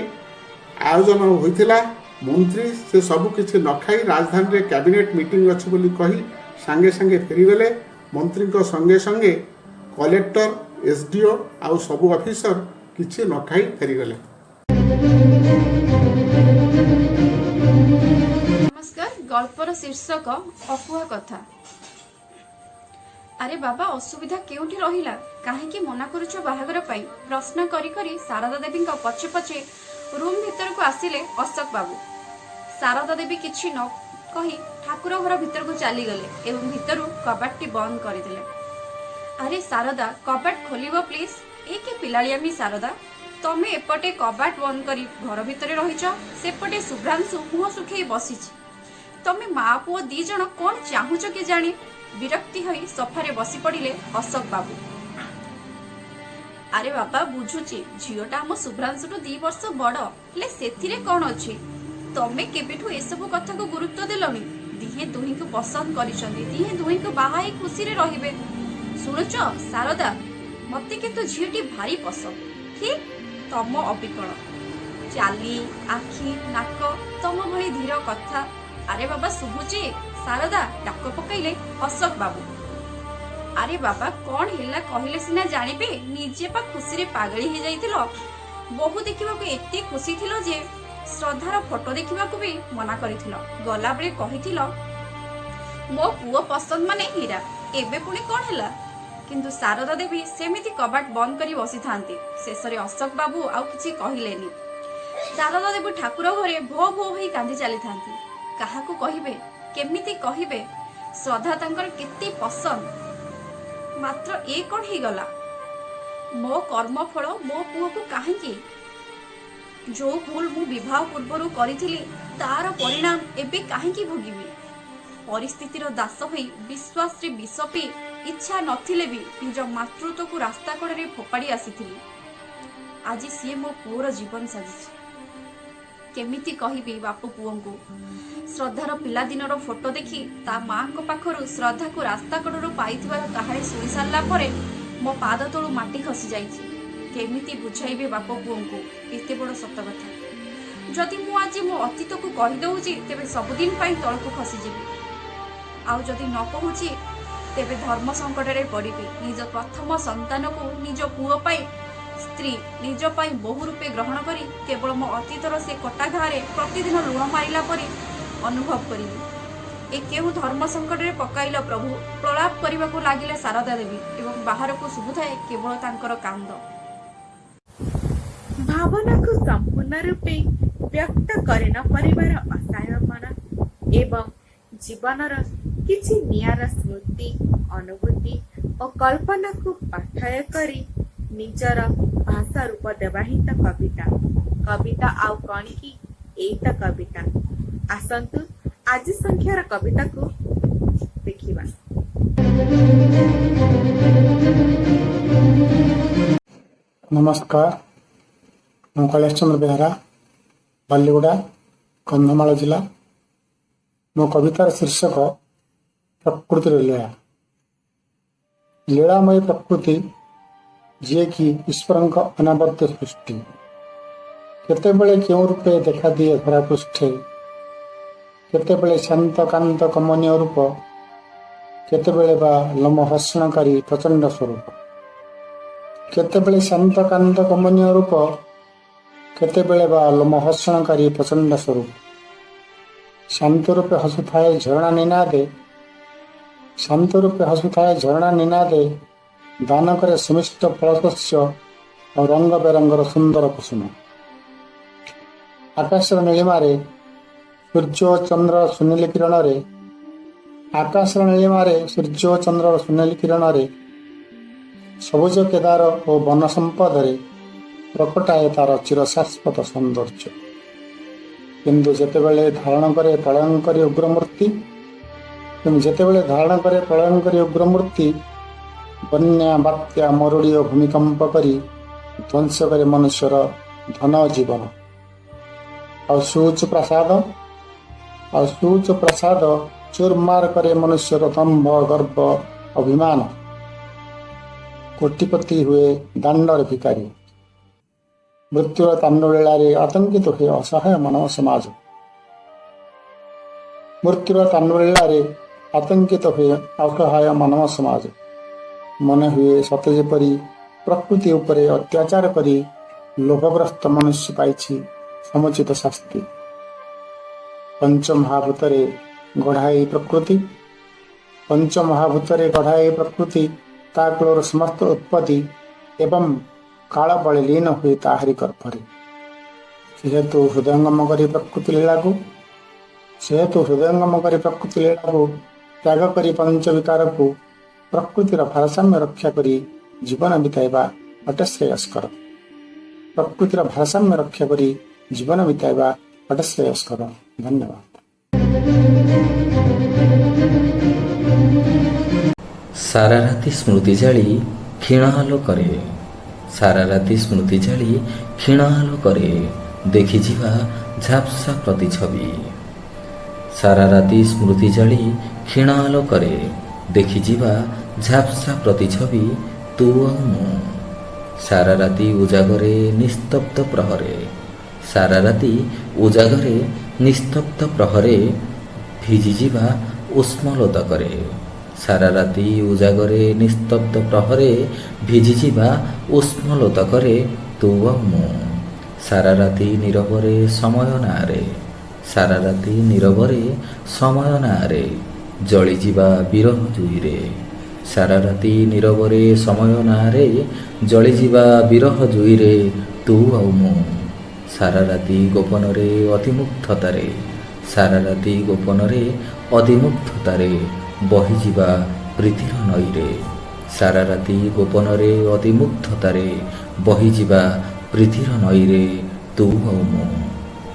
ଆୟୋଜନ ହୋଇଥିଲା। ମନ୍ତ୍ରୀ ସେ ସବୁ କିଛି ନ ଖାଇ ରାଜଧାନୀରେ କ୍ୟାବିନେଟ୍ ମିଟିଂ ଅଛି ବୋଲି କହି ସାଙ୍ଗେ ସାଙ୍ଗେ ଫେରିଗଲେ। ମନ୍ତ୍ରୀଙ୍କ ସଙ୍ଗେ ସଙ୍ଗେ କଲେକ୍ଟର, ଏସ୍.ଡି.ଓ ଆଉ ସବୁ ଅଫିସର କିଛି ନ ଖାଇ ଫେରିଗଲେ। ନମସ୍କାର। ଗଳ୍ପର ଶୀର୍ଷକ ଅକୁହା କଥା। ଆରେ ବାବା, ଅସୁବିଧା କେଉଁଠି ରହିଲା? କାହିଁକି ମନା କରୁଛ ବାହାଘର ପାଇଁ? ପ୍ରଶ୍ନ କରି କରି ଶାରଦା ଦେବୀଙ୍କ ପଛେ ପଛେ ରୁମ୍ ଭିତରକୁ ଆସିଲେ ଅଶୋକ ବାବୁ। ଶାରଦା ଦେବୀ କିଛି ନ କହି ଠାକୁର ଘର ଭିତରକୁ ଚାଲିଗଲେ ଏବଂ ଭିତରୁ କବାଟଟି ବନ୍ଦ କରିଦେଲେ। ଆରେ ଶାରଦା, କବାଟ ଖୋଲିବ ପ୍ଲିଜ। ଏ କି ପିଲାଳିଆମି ଶାରଦା! ତମେ ଏପଟେ କବାଟ ବନ୍ଦ କରି ଘର ଭିତରେ ରହିଛ, ସେପଟେ ଶୁଭ୍ରାଂଶୁ ମୁହଁ ଶୁଖେଇ ବସିଛି। ତମେ ମା ପୁଅ ଦି ଜଣ କଣ ଚାହୁଁଛ କେଜାଣି? ବିରକ୍ତି ହୋଇ ସୋଫାରେ ବସି ପଡ଼ିଲେ ଅଶୋକ ବାବୁ। ଆରେ ବାବା, ବୁଝୁଛି, ଝିଅଟା ଆମ ଶୁଭ୍ରାଂଶୁଠୁ 2 ବର୍ଷ ବଡ। ହେଲେ ସେଥିରେ କଣ ଅଛି? ତମେ କେବେଠୁ ଏସବୁ କଥାକୁ ଗୁରୁତ୍ୱ ଦେଲଣି? ଦିହେଁ ଦୁହିଁଙ୍କୁ ପସନ୍ଦ କରିଛନ୍ତି, ଦିହେଁ ଦୁହିଁଙ୍କୁ ବାହା ହେଇ ଖୁସିରେ ରହିବେ। ଶୁଣୁଛ ଶାରଦା, ମତେ କିନ୍ତୁ ଝିଅଟି ଭାରି ପସନ୍ଦ। ଠିକ ତମ ଅବିକଳ ଚାଲି, ଆଖି, ନାକ, ତମ ଭଳି ଧୀର କଥା। ଆରେ ବାବା, ଶୁଭୁଛି ଶାରଦା? ଡାକ ପକାଇଲେ ଅଶୋକ ବାବୁ। ଆରେ ବାବା, କଣ ହେଲା କହିଲେ ସିନା ଜାଣିବେ। ନିଜେ ପା ଖୁସିରେ ପାଗଳି ହେଇଯାଇଥିଲ। ବୋହୂ ଦେଖିବାକୁ ଏତେ ଖୁସି ଥିଲ ଯେ ଶ୍ରଦ୍ଧାର ଫଟୋ ଦେଖିବାକୁ ବି ମନା କରିଥିଲ। ଗଲାବେଳେ କହିଥିଲ, ମୋ ପୁଅ ପସନ୍ଦ ମାନେ ହୀରା। ଏବେ ପୁଣି କଣ ହେଲା? କିନ୍ତୁ ଶାରଦା ଦେବୀ ସେମିତି କବାଟ ବନ୍ଦ କରି ବସିଥାନ୍ତି। ଶେଷରେ ଅଶୋକ ବାବୁ ଆଉ କିଛି କହିଲେନି। ଶାରଦା ଦେବୀ ଠାକୁର ଘରେ ଭୋ ଭୋ ହୋଇ କାନ୍ଦି ଚାଲିଥାନ୍ତି। କାହାକୁ କହିବେ? କେମିତି କହିବେ? ଶ୍ରଦ୍ଧା ତାଙ୍କର କେତେ ପସନ୍ଦ। ମାତ୍ର ଏ କଣ ହେଇଗଲା? ମୋ କର୍ମଫଳ ମୋ ପୁଅକୁ କାହିଁକି? ଯୋଉ ଭୁଲ ମୁଁ ବିବାହ ପୂର୍ବରୁ କରିଥିଲି, ତାର ପରିଣାମ ଏବେ କାହିଁକି ଭୋଗିବି? ପରିସ୍ଥିତିର ଦାସ ହୋଇ ବିଶ୍ୱାସରେ ବିଷ ପିଇ ଇଚ୍ଛା ନଥିଲେ ବି ନିଜ ମାତୃତ୍ୱକୁ ରାସ୍ତା କଡ଼ରେ ଫୋପାଡ଼ି ଆସିଥିଲି। ଆଜି ସିଏ ମୋ ପୁଅର ଜୀବନ ସାଜିଛି। କେମିତି କହିବି ବାପ ପୁଅଙ୍କୁ? ଶ୍ରଦ୍ଧାର ପିଲାଦିନର ଫଟୋ ଦେଖି ତା ମାଙ୍କ ପାଖରୁ ଶ୍ରଦ୍ଧାକୁ ରାସ୍ତା କଡ଼ରୁ ପାଇଥିବାର କାହାଣୀ ଶୁଣି ସାରିଲା ପରେ ମୋ ପାଦ ତଳୁ ମାଟି ଖସି ଯାଇଛି। କେମିତି ବୁଝାଇବି ବାପ ପୁଅଙ୍କୁ ଏତେ ବଡ଼ ସତ କଥା? ଯଦି ମୁଁ ଆଜି ମୋ ଅତୀତକୁ କହିଦେଉଛି, ତେବେ ସବୁଦିନ ପାଇଁ ତଳକୁ ଖସିଯିବି। ଆଉ ଯଦି ନ କହୁଛି, ତେବେ ଧର୍ମ ସଙ୍କଟରେ ପଡ଼ିବି। ନିଜ ପ୍ରଥମ ସନ୍ତାନକୁ ନିଜ ପୁଅ ପାଇଁ ସ୍ତ୍ରୀ, ନିଜ ପାଇଁ ବୋହୂ ରୂପେ ଗ୍ରହଣ କରି କେବଳ ମୋ ଅତୀତର ସେ କଟା ଘାରେ ପ୍ରତିଦିନ ଲୁଣ ମାରିଲା ପରି ଅନୁଭବ କରିବି। ଏ କେଉଁ ଧର୍ମ ସଙ୍କଟରେ ପକାଇଲ ପ୍ରଭୁ? ପ୍ରଳାପ କରିବାକୁ ଲାଗିଲେ ଶାରଦା ଦେବୀ ଏବଂ ବାହାରକୁ ଶୁଭୁଥାଏ କେବଳ ତାଙ୍କର କାନ୍ଦ। ଭାବନାକୁ ସମ୍ପୂର୍ଣ୍ଣ ରୂପେ ବ୍ୟକ୍ତ କରି ନ ପାରିବାର ଅସହାୟପଣ ଏବଂ ଜୀବନର କିଛି ନିଆରା ସ୍ମୃତି, ଅନୁଭୂତି ଓ କଳ୍ପନାକୁ ପାଥେୟ କରି ନିଜର ଭାଷା ରୂପ ଦେବା ହିଁ ତ କବିତା। କବିତା ଆଉ କଣ କି? ଏଇ ତ କବିତା। ଆସନ୍ତୁ, ଆଜି ସଂଖ୍ୟାର କବିତାକୁ ଦେଖିବା। ନମସ୍କାର। ମୁଁ କୈଳାସ ଚନ୍ଦ୍ର ବେହେରା, ବାଲିଗୁଡ଼ା, କନ୍ଧମାଳ ଜିଲ୍ଲା। ମୋ କବିତାର ଶୀର୍ଷକ ପ୍ରକୃତିର ଲୀଳା। ଲୀଳାମୟୀ ପ୍ରକୃତି, ଯିଏକି ଈଶ୍ୱରଙ୍କ ଅନାବଦ୍ୟ ସୃଷ୍ଟି, କେତେବେଳେ କେଉଁ ରୂପେ ଦେଖାଦିଏ ଧରାପୃଷ୍ଠେ। କେତେବେଳେ ଶାନ୍ତ କାନ୍ତ କମନୀୟ ରୂପ, କେତେବେଳେ ବା ଲୋମହର୍ଷଣକାରୀ ପ୍ରଚଣ୍ଡ ସ୍ୱରୂପ। କେତେବେଳେ ଶାନ୍ତ କାନ୍ତ କମନୀୟ ରୂପ, କେତେବେଳେ ବା ଲୋମହର୍ଷଣକାରୀ ପ୍ରଚଣ୍ଡ ସ୍ୱରୂପ। ଶାନ୍ତ ରୂପେ ହସୁଥାଏ ଝରଣା ନିନାଦେ, ଶାନ୍ତ ରୂପେ ହସୁଥାଏ ଝରଣା ନିନାଦେ, ଦାନ କରେ ସୁମିଷ୍ଟ ଫଳଶସ୍ୟ ଆଉ ରଙ୍ଗ ବେରଙ୍ଗର ସୁନ୍ଦର କୁସୁମ। ଆକାଶର ନୀଳିମାରେ ସୂର୍ଯ୍ୟ ଓ ଚନ୍ଦ୍ର ସୁନେଲି କିରଣରେ, ଆକାଶର ନୀଳିମାରେ ସୂର୍ଯ୍ୟ ଓ ଚନ୍ଦ୍ରର ସୁନେଲି କିରଣରେ, ସବୁଜ କେଦାର ଓ ବନ ସମ୍ପଦରେ ପ୍ରକଟାଏ ତାର ଚିରଶାଶ୍ୱତ ସୌନ୍ଦର୍ଯ୍ୟ। କିନ୍ତୁ ଯେତେବେଳେ ଧାରଣ କରେ ପ୍ରଳୟଙ୍କରୀ ଉଗ୍ରମୂର୍ତ୍ତି, କିନ୍ତୁ ଯେତେବେଳେ ଧାରଣ କରେ ପ୍ରଳୟଙ୍କରୀ ଉଗ୍ରମୂର୍ତ୍ତି, ବନ୍ୟା, ବାତ୍ୟା, ମରୁଡ଼ି ଓ ଭୂମିକମ୍ପ କରି ଧ୍ୱଂସ କରେ ମନୁଷ୍ୟର ଧନ ଜୀବନ। ଆଉ ସୁଉଚ୍ଚ ପ୍ରାସାଦ ଚୁରମାର କରେ ମନୁଷ୍ୟର ଦମ୍ଭ, ଗର୍ବ, ଅଭିମାନ। କୋଟିପତି ହୁଏ ଦାଣ୍ଡର ଭିକାରୀ। ମୃତ୍ୟୁର ତାଣ୍ଡବଲୀଳାରେ ଆତଙ୍କିତ ହୁଏ ଅସହାୟ ମାନବ ସମାଜ। ମୃତ୍ୟୁର ତାଣ୍ଡବଲୀଳାରେ ଆତଙ୍କିତ ହୁଏ ଅସହାୟ ମାନବ ସମାଜ। ମନେ ହୁଏ ସତେ ଯେପରି ପ୍ରକୃତି ଉପରେ ଅତ୍ୟାଚାର କରି ଲୋଭଗ୍ରସ୍ତ ମନୁଷ୍ୟ ପାଇଛି ସମୁଚିତ ଶାସ୍ତି। ପଞ୍ଚମହାଭୂତରେ ଗଢ଼ା ଏଇ ପ୍ରକୃତି, ପଞ୍ଚମହାଭୂତରେ ଗଢ଼ା ଏଇ ପ୍ରକୃତି, ତା କୂଳର ସମସ୍ତ ଉତ୍ପତ୍ତି ଏବଂ କାଳ ବଳେ ଲୀନ ହୁଏ ତାହାରି ଗର୍ଭରେ। ସେହେତୁ ହୃଦୟଙ୍ଗମ କରି ପ୍ରକୃତି ଲୀଳାକୁ, ସେହେତୁ ହୃଦୟଙ୍ଗମ କରି ପ୍ରକୃତି ଲୀଳାକୁ, ତ୍ୟାଗ କରି ପଞ୍ଚବିକାରକୁ, ପ୍ରକୃତିର ଭାରସାମ୍ୟ ରକ୍ଷା କରି ଜୀବନ ବିତାଇବା ଅଟେ ଶ୍ରେୟସ୍କର। ପ୍ରକୃତିର ଭାରସାମ୍ୟ ରକ୍ଷା କରି ଜୀବନ ବିତାଇବା ଅଟେ ଶ୍ରେୟସ୍କର। ଧନ୍ୟବାଦ। ସାରା ରାତି ସ୍ମୃତି ଜାଳି କ୍ଷୀଣ ଆଲୋକରେ, ସାରା ରାତି ସ୍ମୃତି ଜାଳି କ୍ଷୀଣ ଆଲୋକରେ ଦେଖିଯିବା ଝାପ୍ସା ପ୍ରତିଛବି। ସାରା ରାତି ସ୍ମୃତି ଜାଳି କ୍ଷୀଣ ଆଲୋକରେ ଦେଖିଯିବା ଝାପ୍ସା ପ୍ରତିଛବି, ତୁ ଆଉ ମୁଁ। ସାରା ରାତି ଉଜାଗରେ ନିସ୍ତବ୍ଧ ପ୍ରହରେ, ସାରା ରାତି ଉଜାଗରେ ନିସ୍ତବ୍ଧ ପ୍ରହରେ ଭିଜିଯିବା ଉଷ୍ମ ଲୋତକରେ। ସାରା ରାତି ଉଜାଗରେ ନିସ୍ତବ୍ଧ ପ୍ରହରେ ଭିଜିଯିବା ଉଷ୍ମ ଲୋତକରେ, ତୁ ଆଉ ମୁଁ। ସାରା ରାତି ନୀରବରେ ସମୟ ନାଁରେ, ସାରା ରାତି ନୀରବରେ ସମୟ ନାଁରେ ଜଳିଯିବା ବିରହ ଜୁଇରେ। ସାରା ରାତି ନୀରବରେ ସମୟ ନାଁରେ ଜଳିଯିବା ବିରହ ଜୁଇରେ, ତୁ ଆଉ ମୁଁ। ସାରା ରାତି ଗୋପନରେ ଅତିମୁଗ୍ଧତାରେ, ସାରା ରାତି ଗୋପନରେ ଅତିମୁଗ୍ଧତାରେ ବହିଯିବା ପ୍ରୀତିର ନଈରେ। ସାରା ରାତି ଗୋପନରେ ଅତିମୁଗ୍ଧତାରେ ବହିଯିବା ପ୍ରୀତିର ନଈରେ, ତୁ ଆଉ ମୁଁ।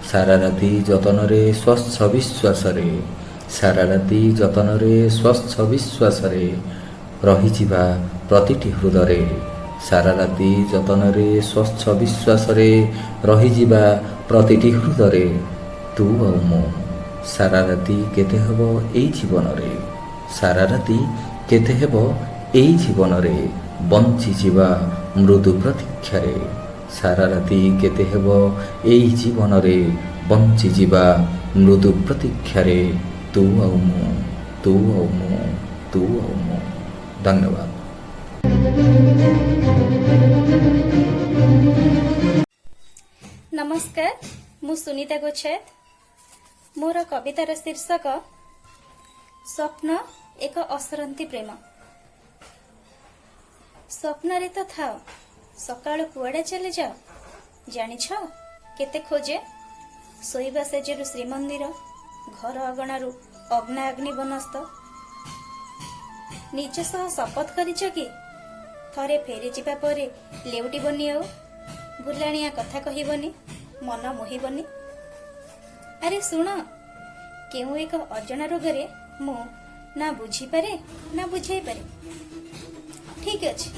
ସାରା ରାତି ଯତନରେ ସ୍ୱଚ୍ଛ ବିଶ୍ୱାସରେ, ସାରା ରାତି ଯତନରେ ସ୍ୱଚ୍ଛ ବିଶ୍ୱାସରେ ରହିଯିବା ପ୍ରତିଟି ହୃଦରେ। ସାରା ରାତି ଯତନରେ ସ୍ୱଚ୍ଛ ବିଶ୍ୱାସରେ ରହିଯିବା ପ୍ରତିଟି ହୃଦରେ, ତୁ ଆଉ ମୁଁ। ସାରା ରାତି କେତେ ହେବ ଏଇ ଜୀବନରେ, ସାରା ରାତି କେତେ ହେବ ଏଇ ଜୀବନରେ ବଞ୍ଚିଯିବା ମୃଦୁ ପ୍ରତୀକ୍ଷାରେ। ସାରା ରାତି କେତେ ହେବ ଏଇ ଜୀବନରେ ବଞ୍ଚିଯିବା ମୃଦୁ ପ୍ରତୀକ୍ଷାରେ, ତୁ ଆଉ ମୁଁ, ତୁ ଆଉ ମୁଁ, ତୁ ଆଉ ମୁଁ। ଧନ୍ୟବାଦ। ନମସ୍କାର, ମୁଁ ସୁନିତା ଗୋଛାୟତ। ମୋର କବିତାର ଶୀର୍ଷକ ସ୍ୱପ୍ନ ଏକ ଅସରନ୍ତି ପ୍ରେମ। ସ୍ୱପ୍ନରେ ତ ଥାଅ, ସକାଳୁ କୁଆଡ଼େ ଚାଲିଯାଅ? ଜାଣିଛ କେତେ ଖୋଜେ? ଶୋଇବା ଶେଯରୁ ଶ୍ରୀମନ୍ଦିର, ଘର ଅଗଣାରୁ ଅଗ୍ନାଅଗ୍ନି ବନସ୍ତ। ନିଜ ସହ ଶପଥ କରିଛ କି ଥରେ ଫେରିଯିବା ପରେ ଲେଉଟିବନି ଆଉ, ଭୁଲାଣିଆ କଥା କହିବନି, ମନ ମୋହିବନି? ଆରେ ଶୁଣ, କେଉଁ ଏକ ଅଜଣା ରୋଗରେ ମୁଁ ନା ବୁଝିପାରେ ନା ବୁଝାଇ ପାରେ। ଠିକ ଅଛି,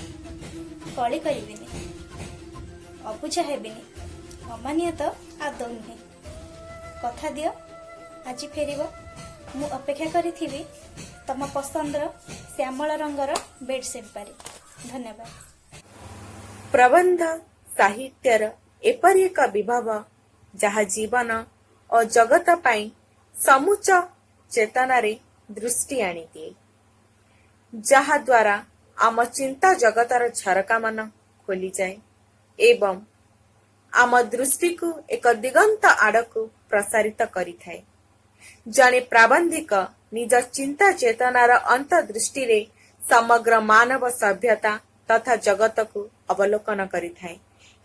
କଳି କରିବିନି, ଅବୁଝା ହେବିନି, ଅମାନିଆ ତ ଆଦୌ ନୁହେଁ। କଥା ଦିଅ, ଆଜି ଫେରିବ। ମୁଁ ଅପେକ୍ଷା କରିଥିବି ତମ ପସନ୍ଦର ଶ୍ୟାମଳ ରଙ୍ଗର ବେଡସିଟ୍ ପାରି। ଧନ୍ୟବାଦ। ପ୍ରବନ୍ଧ ସାହିତ୍ୟର ଏପରି ଏକ ବିଭବ, ଯାହା ଜୀବନ ଓ ଜଗତ ପାଇଁ ସମୁଚ୍ଚ ଚେତନାରେ ଦୃଷ୍ଟି ଆଣିଦିଏ, ଯାହାଦ୍ୱାରା ଆମ ଚିନ୍ତା ଜଗତର ଝରକାମାନ ଖୋଲିଯାଏ ଏବଂ ଆମ ଦୃଷ୍ଟିକୁ ଏକ ଦିଗନ୍ତ ଆଡ଼କୁ ପ୍ରସାରିତ କରିଥାଏ। ଜଣେ ପ୍ରାବନ୍ଧିକ ନିଜ ଚିନ୍ତା ଚେତନାର ଅନ୍ତର୍ଦୃଷ୍ଟିରେ ସମଗ୍ର ମାନବ ସଭ୍ୟତା ତଥା ଜଗତକୁ ଅବଲୋକନ କରିଥାଏ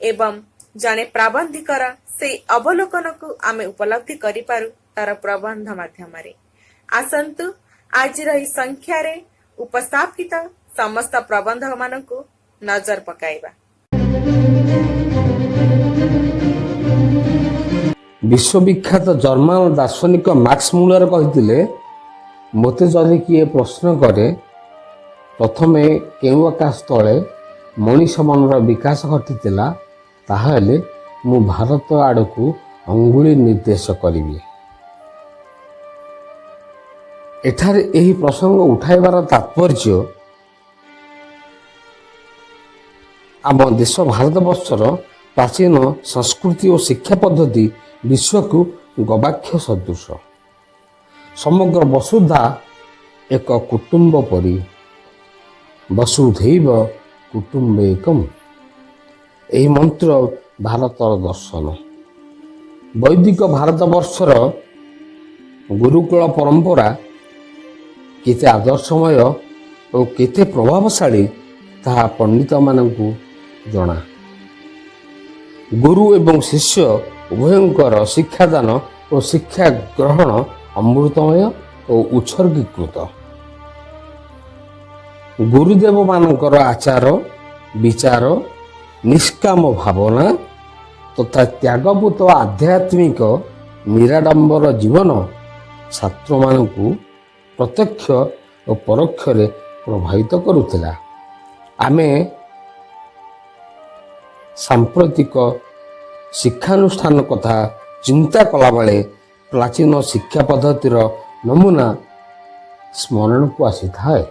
ଏବଂ ଜଣେ ପ୍ରାବନ୍ଧିକର ସେଇ ଅବଲୋକନକୁ ଆମେ ଉପଲବ୍ଧି କରିପାରୁ ତାର ପ୍ରବନ୍ଧ ମାଧ୍ୟମରେ। ଆସନ୍ତୁ, ଆଜିର ଏହି ସଂଖ୍ୟାରେ ଉପସ୍ଥାପିତ ସମସ୍ତ ପ୍ରବନ୍ଧମାନଙ୍କୁ ନଜର ପକାଇବା। ବିଶ୍ୱବିଖ୍ୟାତ ଜର୍ମାନ ଦାର୍ଶନିକ ମାକ୍ସ ମୁଲର କହିଥିଲେ, "ମୋତେ ଯଦି କିଏ ପ୍ରଶ୍ନ କରେ, ପ୍ରଥମେ କେଉଁ ଆକାଶ ତଳେ ମଣିଷ ମନର ବିକାଶ ଘଟିଥିଲା, ତାହେଲେ ମୁଁ ଭାରତ ଆଡ଼କୁ ଅଙ୍ଗୁଳି ନିର୍ଦ୍ଦେଶ କରିବି।" ଏଠାରେ ଏହି ପ୍ରସଙ୍ଗ ଉଠାଇବାର ତାତ୍ପର୍ଯ୍ୟ, ଆମ ଦେଶ ଭାରତବର୍ଷର ପ୍ରାଚୀନ ସଂସ୍କୃତି ଓ ଶିକ୍ଷା ପଦ୍ଧତି ବିଶ୍ୱକୁ ଗବାକ୍ଷ ସଦୃଶ। ସମଗ୍ର ବସୁଧା ଏକ କୁଟୁମ୍ବ ପରି। ବସୁଧୈବ କୁଟୁମ୍ବକମ୍, ଏହି ମନ୍ତ୍ର ଭାରତର ଦର୍ଶନ। ବୈଦିକ ଭାରତବର୍ଷର ଗୁରୁକୁଳ ପରମ୍ପରା କେତେ ଆଦର୍ଶମୟ ଓ କେତେ ପ୍ରଭାବଶାଳୀ, ତାହା ପଣ୍ଡିତମାନଙ୍କୁ ଜଣା। ଗୁରୁ ଏବଂ ଶିଷ୍ୟ ଉଭୟଙ୍କର ଶିକ୍ଷାଦାନ ଓ ଶିକ୍ଷା ଗ୍ରହଣ ଅମୃତମୟ ଓ ଉତ୍ସର୍ଗୀକୃତ। ଗୁରୁଦେବମାନଙ୍କର ଆଚାର ବିଚାର, ନିଷ୍କାମ ଭାବନା ତଥା ତ୍ୟାଗପୂତ ଆଧ୍ୟାତ୍ମିକ ନିରାଡମ୍ବର ଜୀବନ ଛାତ୍ରମାନଙ୍କୁ ପ୍ରତ୍ୟକ୍ଷ ଓ ପରୋକ୍ଷରେ ପ୍ରଭାବିତ କରୁଥିଲା। ଆମେ ସାମ୍ପ୍ରତିକ ଶିକ୍ଷାନୁଷ୍ଠାନ କଥା ଚିନ୍ତା କଲାବେଳେ ପ୍ରାଚୀନ ଶିକ୍ଷା ପଦ୍ଧତିର ନମୁନା ସ୍ମରଣକୁ ଆସିଥାଏ।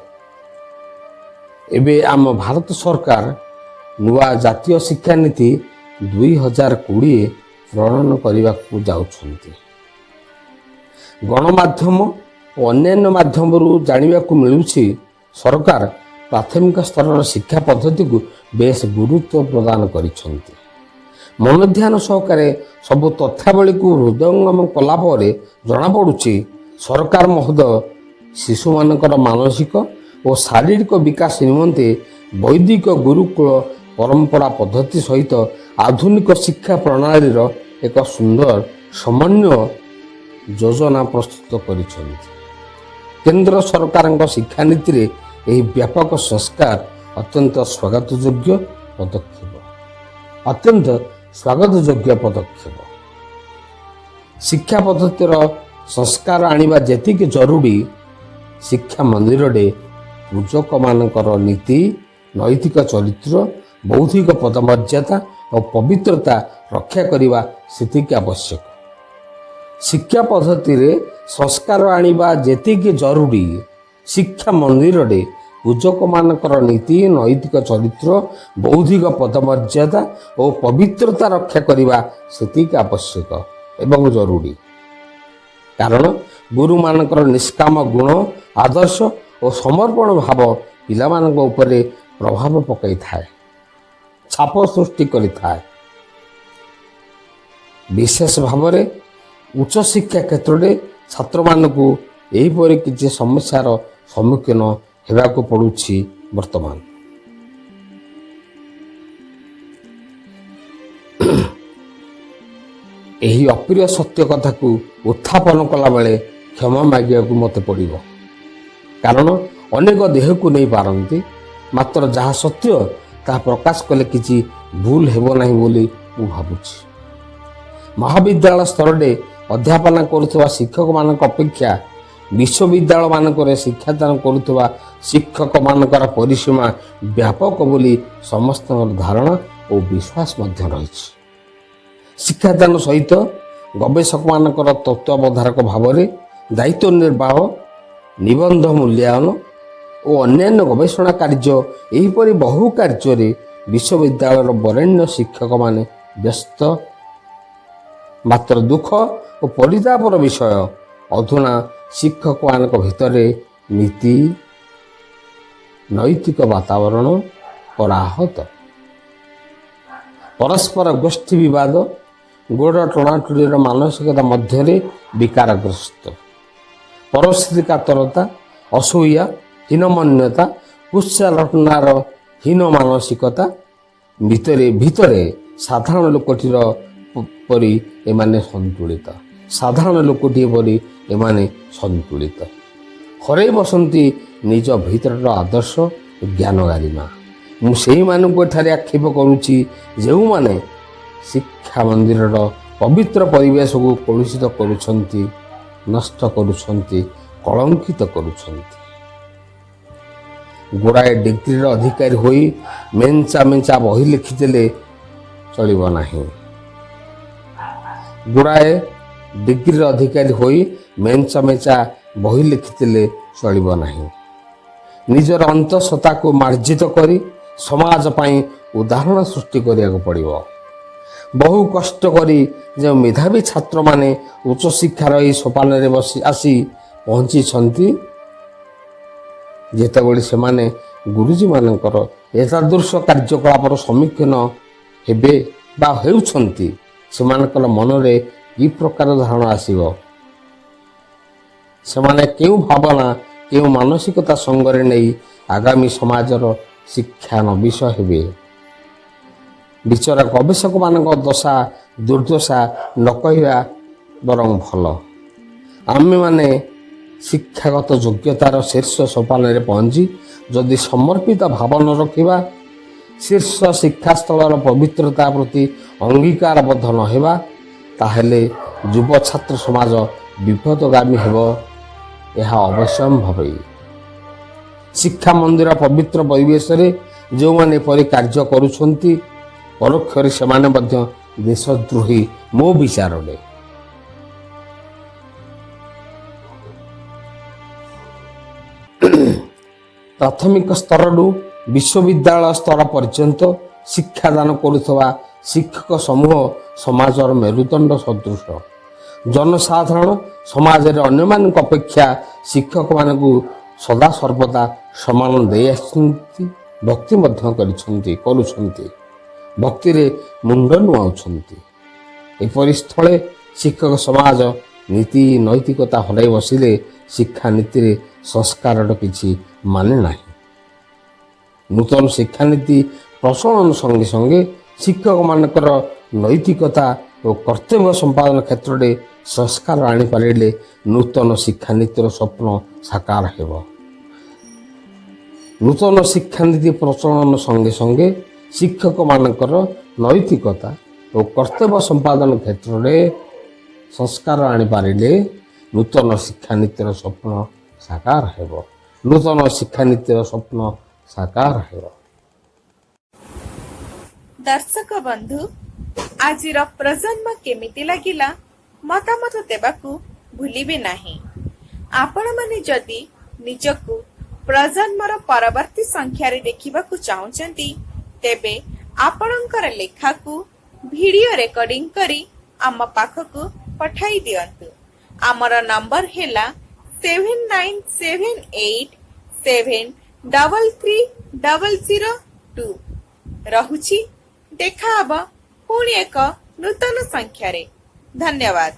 ଏବେ ଆମ ଭାରତ ସରକାର ନୂଆ ଜାତୀୟ ଶିକ୍ଷାନୀତି 2020 ପ୍ରଣୟନ କରିବାକୁ ଯାଉଛନ୍ତି। ଗଣମାଧ୍ୟମ ଓ ଅନ୍ୟାନ୍ୟ ମାଧ୍ୟମରୁ ଜାଣିବାକୁ ମିଳୁଛି, ସରକାର ପ୍ରାଥମିକ ସ୍ତରର ଶିକ୍ଷା ପଦ୍ଧତିକୁ ବେଶ ଗୁରୁତ୍ୱ ପ୍ରଦାନ କରିଛନ୍ତି। ମନଧ୍ୟାନ ସହକାରେ ସବୁ ତଥ୍ୟାବଳୀକୁ ହୃଦୟଙ୍ଗମ କଲା ପରେ ଜଣାପଡ଼ୁଛି, ସରକାର ମହୋଦୟ ଶିଶୁମାନଙ୍କର ମାନସିକ ଓ ଶାରୀରିକ ବିକାଶ ନିମନ୍ତେ ବୈଦିକ ଗୁରୁକୁଳ ପରମ୍ପରା ପଦ୍ଧତି ସହିତ ଆଧୁନିକ ଶିକ୍ଷା ପ୍ରଣାଳୀର ଏକ ସୁନ୍ଦର ସମନ୍ୱୟ ଯୋଜନା ପ୍ରସ୍ତୁତ କରିଛନ୍ତି। କେନ୍ଦ୍ର ସରକାରଙ୍କ ଶିକ୍ଷାନୀତିରେ ଏହି ବ୍ୟାପକ ସଂସ୍କାର ଅତ୍ୟନ୍ତ ସ୍ୱାଗତଯୋଗ୍ୟ ପଦକ୍ଷେପ, ଅତ୍ୟନ୍ତ ସ୍ୱାଗତଯୋଗ୍ୟ ପଦକ୍ଷେପ। ଶିକ୍ଷା ପଦ୍ଧତିର ସଂସ୍କାର ଆଣିବା ଯେତିକି ଜରୁରୀ, ଶିକ୍ଷା ମନ୍ଦିରରେ ପୂଜକମାନଙ୍କର ନୀତି, ନୈତିକ ଚରିତ୍ର, ବୌଦ୍ଧିକ ପଦମର୍ଯ୍ୟାଦା ଓ ପବିତ୍ରତା ରକ୍ଷା କରିବା ସେତିକି ଆବଶ୍ୟକ। ଶିକ୍ଷା ପଦ୍ଧତିରେ ସଂସ୍କାର ଆଣିବା ଯେତିକି ଜରୁରୀ, ଶିକ୍ଷା ମନ୍ଦିରରେ ପୂଜକମାନଙ୍କର ନୀତି, ନୈତିକ ଚରିତ୍ର, ବୌଦ୍ଧିକ ପଦମର୍ଯ୍ୟାଦା ଓ ପବିତ୍ରତା ରକ୍ଷା କରିବା ସେତିକି ଆବଶ୍ୟକ ଏବଂ ଜରୁରୀ। କାରଣ ଗୁରୁମାନଙ୍କର ନିଷ୍କାମ ଗୁଣ, ଆଦର୍ଶ ଓ ସମର୍ପଣ ଭାବ ପିଲାମାନଙ୍କ ଉପରେ ପ୍ରଭାବ ପକାଇଥାଏ, ଛାପ ସୃଷ୍ଟି କରିଥାଏ। ବିଶେଷ ଭାବରେ ଉଚ୍ଚଶିକ୍ଷା କ୍ଷେତ୍ରରେ ଛାତ୍ରମାନଙ୍କୁ ଏହିପରି କିଛି ସମସ୍ୟାର ସମ୍ମୁଖୀନ ହେବାକୁ ପଡ଼ୁଛି ବର୍ତ୍ତମାନ। ଏହି ଅପ୍ରିୟ ସତ୍ୟ କଥାକୁ ଉତ୍ଥାପନ କଲାବେଳେ କ୍ଷମା ମାଗିବାକୁ ମୋତେ ପଡ଼ିବ, କାରଣ ଅନେକ ଦେହକୁ ନେଇପାରନ୍ତି। ମାତ୍ର ଯାହା ସତ୍ୟ, ତାହା ପ୍ରକାଶ କଲେ କିଛି ଭୁଲ ହେବ ନାହିଁ ବୋଲି ମୁଁ ଭାବୁଛି। ମହାବିଦ୍ୟାଳୟ ସ୍ତରରେ ଅଧ୍ୟାପନା କରୁଥିବା ଶିକ୍ଷକମାନଙ୍କ ଅପେକ୍ଷା ବିଶ୍ୱବିଦ୍ୟାଳୟମାନଙ୍କରେ ଶିକ୍ଷାଦାନ କରୁଥିବା ଶିକ୍ଷକମାନଙ୍କର ପରିସୀମା ବ୍ୟାପକ ବୋଲି ସମସ୍ତଙ୍କର ଧାରଣା ଓ ବିଶ୍ୱାସ ମଧ୍ୟ ରହିଛି। ଶିକ୍ଷାଦାନ ସହିତ ଗବେଷକମାନଙ୍କର ତତ୍ତ୍ୱାବଧାରକ ଭାବରେ ଦାୟିତ୍ୱ ନିର୍ବାହ, ନିବନ୍ଧ ମୂଲ୍ୟାୟନ ଓ ଅନ୍ୟାନ୍ୟ ଗବେଷଣା କାର୍ଯ୍ୟ, ଏହିପରି ବହୁ କାର୍ଯ୍ୟରେ ବିଶ୍ୱବିଦ୍ୟାଳୟର ବରେଣ୍ୟ ଶିକ୍ଷକମାନେ ବ୍ୟସ୍ତ। ମାତ୍ର ଦୁଃଖ ଓ ପରିତାପର ବିଷୟ, ଅଧୁନା ଶିକ୍ଷକମାନଙ୍କ ଭିତରେ ନୀତି ନୈତିକ ବାତାବରଣ ପରାହତ। ପରସ୍ପର ଗୋଷ୍ଠୀ ବିବାଦ, ଗୋଡ଼ ଟଣାଟୁଣିର ମାନସିକତା ମଧ୍ୟରେ ବିକାରଗ୍ରସ୍ତ। ପରିସ୍ଥିତି କାତରତା, ଅସୂୟା, ହୀନମନ୍ୟତା, କୁତ୍ସାରଟନାର ହୀନ ମାନସିକତା ଭିତରେ ଭିତରେ ସାଧାରଣ ଲୋକଟିର ପରି ଏମାନେ ସନ୍ତୁଳିତ। ସାଧାରଣ ଲୋକଟିଏ ପରି ଏମାନେ ସନ୍ତୁଳିତ। ହରେଇ ବସନ୍ତି ନିଜ ଭିତରର ଆଦର୍ଶ ଓ ଜ୍ଞାନ ଗାରିମା। ମୁଁ ସେଇମାନଙ୍କୁ ଏଠାରେ ଆକ୍ଷେପ କରୁଛି, ଯେଉଁମାନେ ଶିକ୍ଷା ମନ୍ଦିରର ପବିତ୍ର ପରିବେଶକୁ କଳୁଷିତ କରୁଛନ୍ତି, ନଷ୍ଟ କରୁଛନ୍ତି, କଳଙ୍କିତ କରୁଛନ୍ତି। ଗୁଡ଼ାଏ ଡିଗ୍ରୀର ଅଧିକାରୀ ହୋଇ ମେଞ୍ଚା ମେଞ୍ଚା ବହି ଲେଖିଦେଲେ ଚଳିବ ନାହିଁ। ଗୁଡ଼ାଏ ଡିଗ୍ରୀର ଅଧିକାରୀ ହୋଇ ମେଞ୍ଚା ମେଞ୍ଚା ବହି ଲେଖିଦେଲେ ଚଳିବ ନାହିଁ। ନିଜର ଅନ୍ତଃସତ୍ତାକୁ ମାର୍ଜିତ କରି ସମାଜ ପାଇଁ ଉଦାହରଣ ସୃଷ୍ଟି କରିବାକୁ ପଡ଼ିବ। ବହୁ କଷ୍ଟ କରି ଯେଉଁ ମେଧାବୀ ଛାତ୍ରମାନେ ଉଚ୍ଚଶିକ୍ଷାର ଏହି ସୋପାନରେ ବସି ଆସି ପହଞ୍ଚିଛନ୍ତି, ଯେତେବେଳେ ସେମାନେ ଗୁରୁଜୀମାନଙ୍କର ଏତାଦୃଶ କାର୍ଯ୍ୟକଳାପର ସମ୍ମୁଖୀନ ହେବେ ବା ହେଉଛନ୍ତି, ସେମାନଙ୍କର ମନରେ କି ପ୍ରକାର ଧାରଣା ଆସିବ? ସେମାନେ କେଉଁ ଭାବନା, କେଉଁ ମାନସିକତା ସଙ୍ଗରେ ନେଇ ଆଗାମୀ ସମାଜର ଶିକ୍ଷାନବିଶ ହେବେ? ବିଚରା ଗବେଷକମାନଙ୍କ ଦଶା ଦୁର୍ଦ୍ଦଶା ନ କହିବା ବରଂ ଭଲ। ଆମେମାନେ ଶିକ୍ଷାଗତ ଯୋଗ୍ୟତାର ଶୀର୍ଷ ସୋପାନରେ ପହଞ୍ଚି ଯଦି ସମର୍ପିତ ଭାବ ନ ରଖିବା, ଶୀର୍ଷ ଶିକ୍ଷାସ୍ଥଳର ପବିତ୍ରତା ପ୍ରତି ଅଙ୍ଗୀକାରବଦ୍ଧ ନ ହେବା, ତାହେଲେ ଯୁବ ଛାତ୍ର ସମାଜ ବିପଦଗାମୀ ହେବ, ଏହା ଅବଶ୍ୟମ୍ଭାବୀ। ଶିକ୍ଷା ମନ୍ଦିର ପବିତ୍ର ପରିବେଶରେ ଯେଉଁମାନେ ଏପରି କାର୍ଯ୍ୟ କରୁଛନ୍ତି, ପରୋକ୍ଷରେ ସେମାନେ ମଧ୍ୟ ଦେଶଦ୍ରୋହୀ ମୋ ବିଚାରରେ। ପ୍ରାଥମିକ ସ୍ତରରୁ ବିଶ୍ୱବିଦ୍ୟାଳୟ ସ୍ତର ପର୍ଯ୍ୟନ୍ତ ଶିକ୍ଷାଦାନ କରୁଥିବା ଶିକ୍ଷକ ସମୂହ ସମାଜର ମେରୁଦଣ୍ଡ ସଦୃଶ। ଜନସାଧାରଣ ସମାଜରେ ଅନ୍ୟମାନଙ୍କ ଅପେକ୍ଷା ଶିକ୍ଷକମାନଙ୍କୁ ସଦାସର୍ବଦା ସମ୍ମାନ ଦେଇ ଆସିଛନ୍ତି, ଭକ୍ତି ମଧ୍ୟ କରିଛନ୍ତି, କରୁଛନ୍ତି, ଭକ୍ତିରେ ମୁଣ୍ଡ ନୁଆଉଛନ୍ତି। ଏପରି ସ୍ଥଳେ ଶିକ୍ଷକ ସମାଜ ନୀତି ନୈତିକତା ହରାଇ ବସିଲେ ଶିକ୍ଷାନୀତିରେ ସଂସ୍କାରର କିଛି ମାନେ ନାହିଁ। ନୂତନ ଶିକ୍ଷାନୀତି ପ୍ରଚଳନ ସଙ୍ଗେ ସଙ୍ଗେ ଶିକ୍ଷକମାନଙ୍କର ନୈତିକତା ଓ କର୍ତ୍ତବ୍ୟ ସମ୍ପାଦନ କ୍ଷେତ୍ରରେ ସଂସ୍କାର ଆଣିପାରିଲେ ନୂତନ ଶିକ୍ଷାନୀତିର ସ୍ୱପ୍ନ ସାକାର ହେବ। ନୂତନ ଶିକ୍ଷାନୀତି ପ୍ରଚଳନ ସଙ୍ଗେ ସଙ୍ଗେ ଶିକ୍ଷକମାନଙ୍କର ନୈତିକତା ଓ କର୍ତ୍ତବ୍ୟ ସମ୍ପାଦନ କ୍ଷେତ୍ରରେ ସଂସ୍କାର ଆଣିପାରିଲେ ନୂତନ ଶିକ୍ଷାନୀତିର ସ୍ୱପ୍ନ ସାକାର ହେବ। ନୂତନ ଶିକ୍ଷାନୀତିର ସ୍ୱପ୍ନ ସାକାର ହେବ। ଦର୍ଶକ ବନ୍ଧୁ, ଆଜିର ପ୍ରଜନ୍ମ କେମିତି ଲାଗିଲା ମତାମତ ଦେବାକୁ ଭୁଲିବେ ନାହିଁ। ଆପଣମାନେ ଯଦି ନିଜକୁ ପ୍ରଜନ୍ମର ପରବର୍ତ୍ତୀ ସଂଖ୍ୟାରେ ଦେଖିବାକୁ ଚାହୁଁଛନ୍ତି, ତେବେ ଆପଣଙ୍କର ଲେଖାକୁ ଭିଡ଼ିଓ ରେକର୍ଡିଂ କରି ଆମ ପାଖକୁ ପଠାଇ ଦିଅନ୍ତୁ। ଆମର ନମ୍ବର ହେଲା 7978733002। ରହୁଛି, ଦେଖାହବ ପୁଣି ଏକ ନୂତନ ସଂଖ୍ୟାରେ। ଧନ୍ୟବାଦ।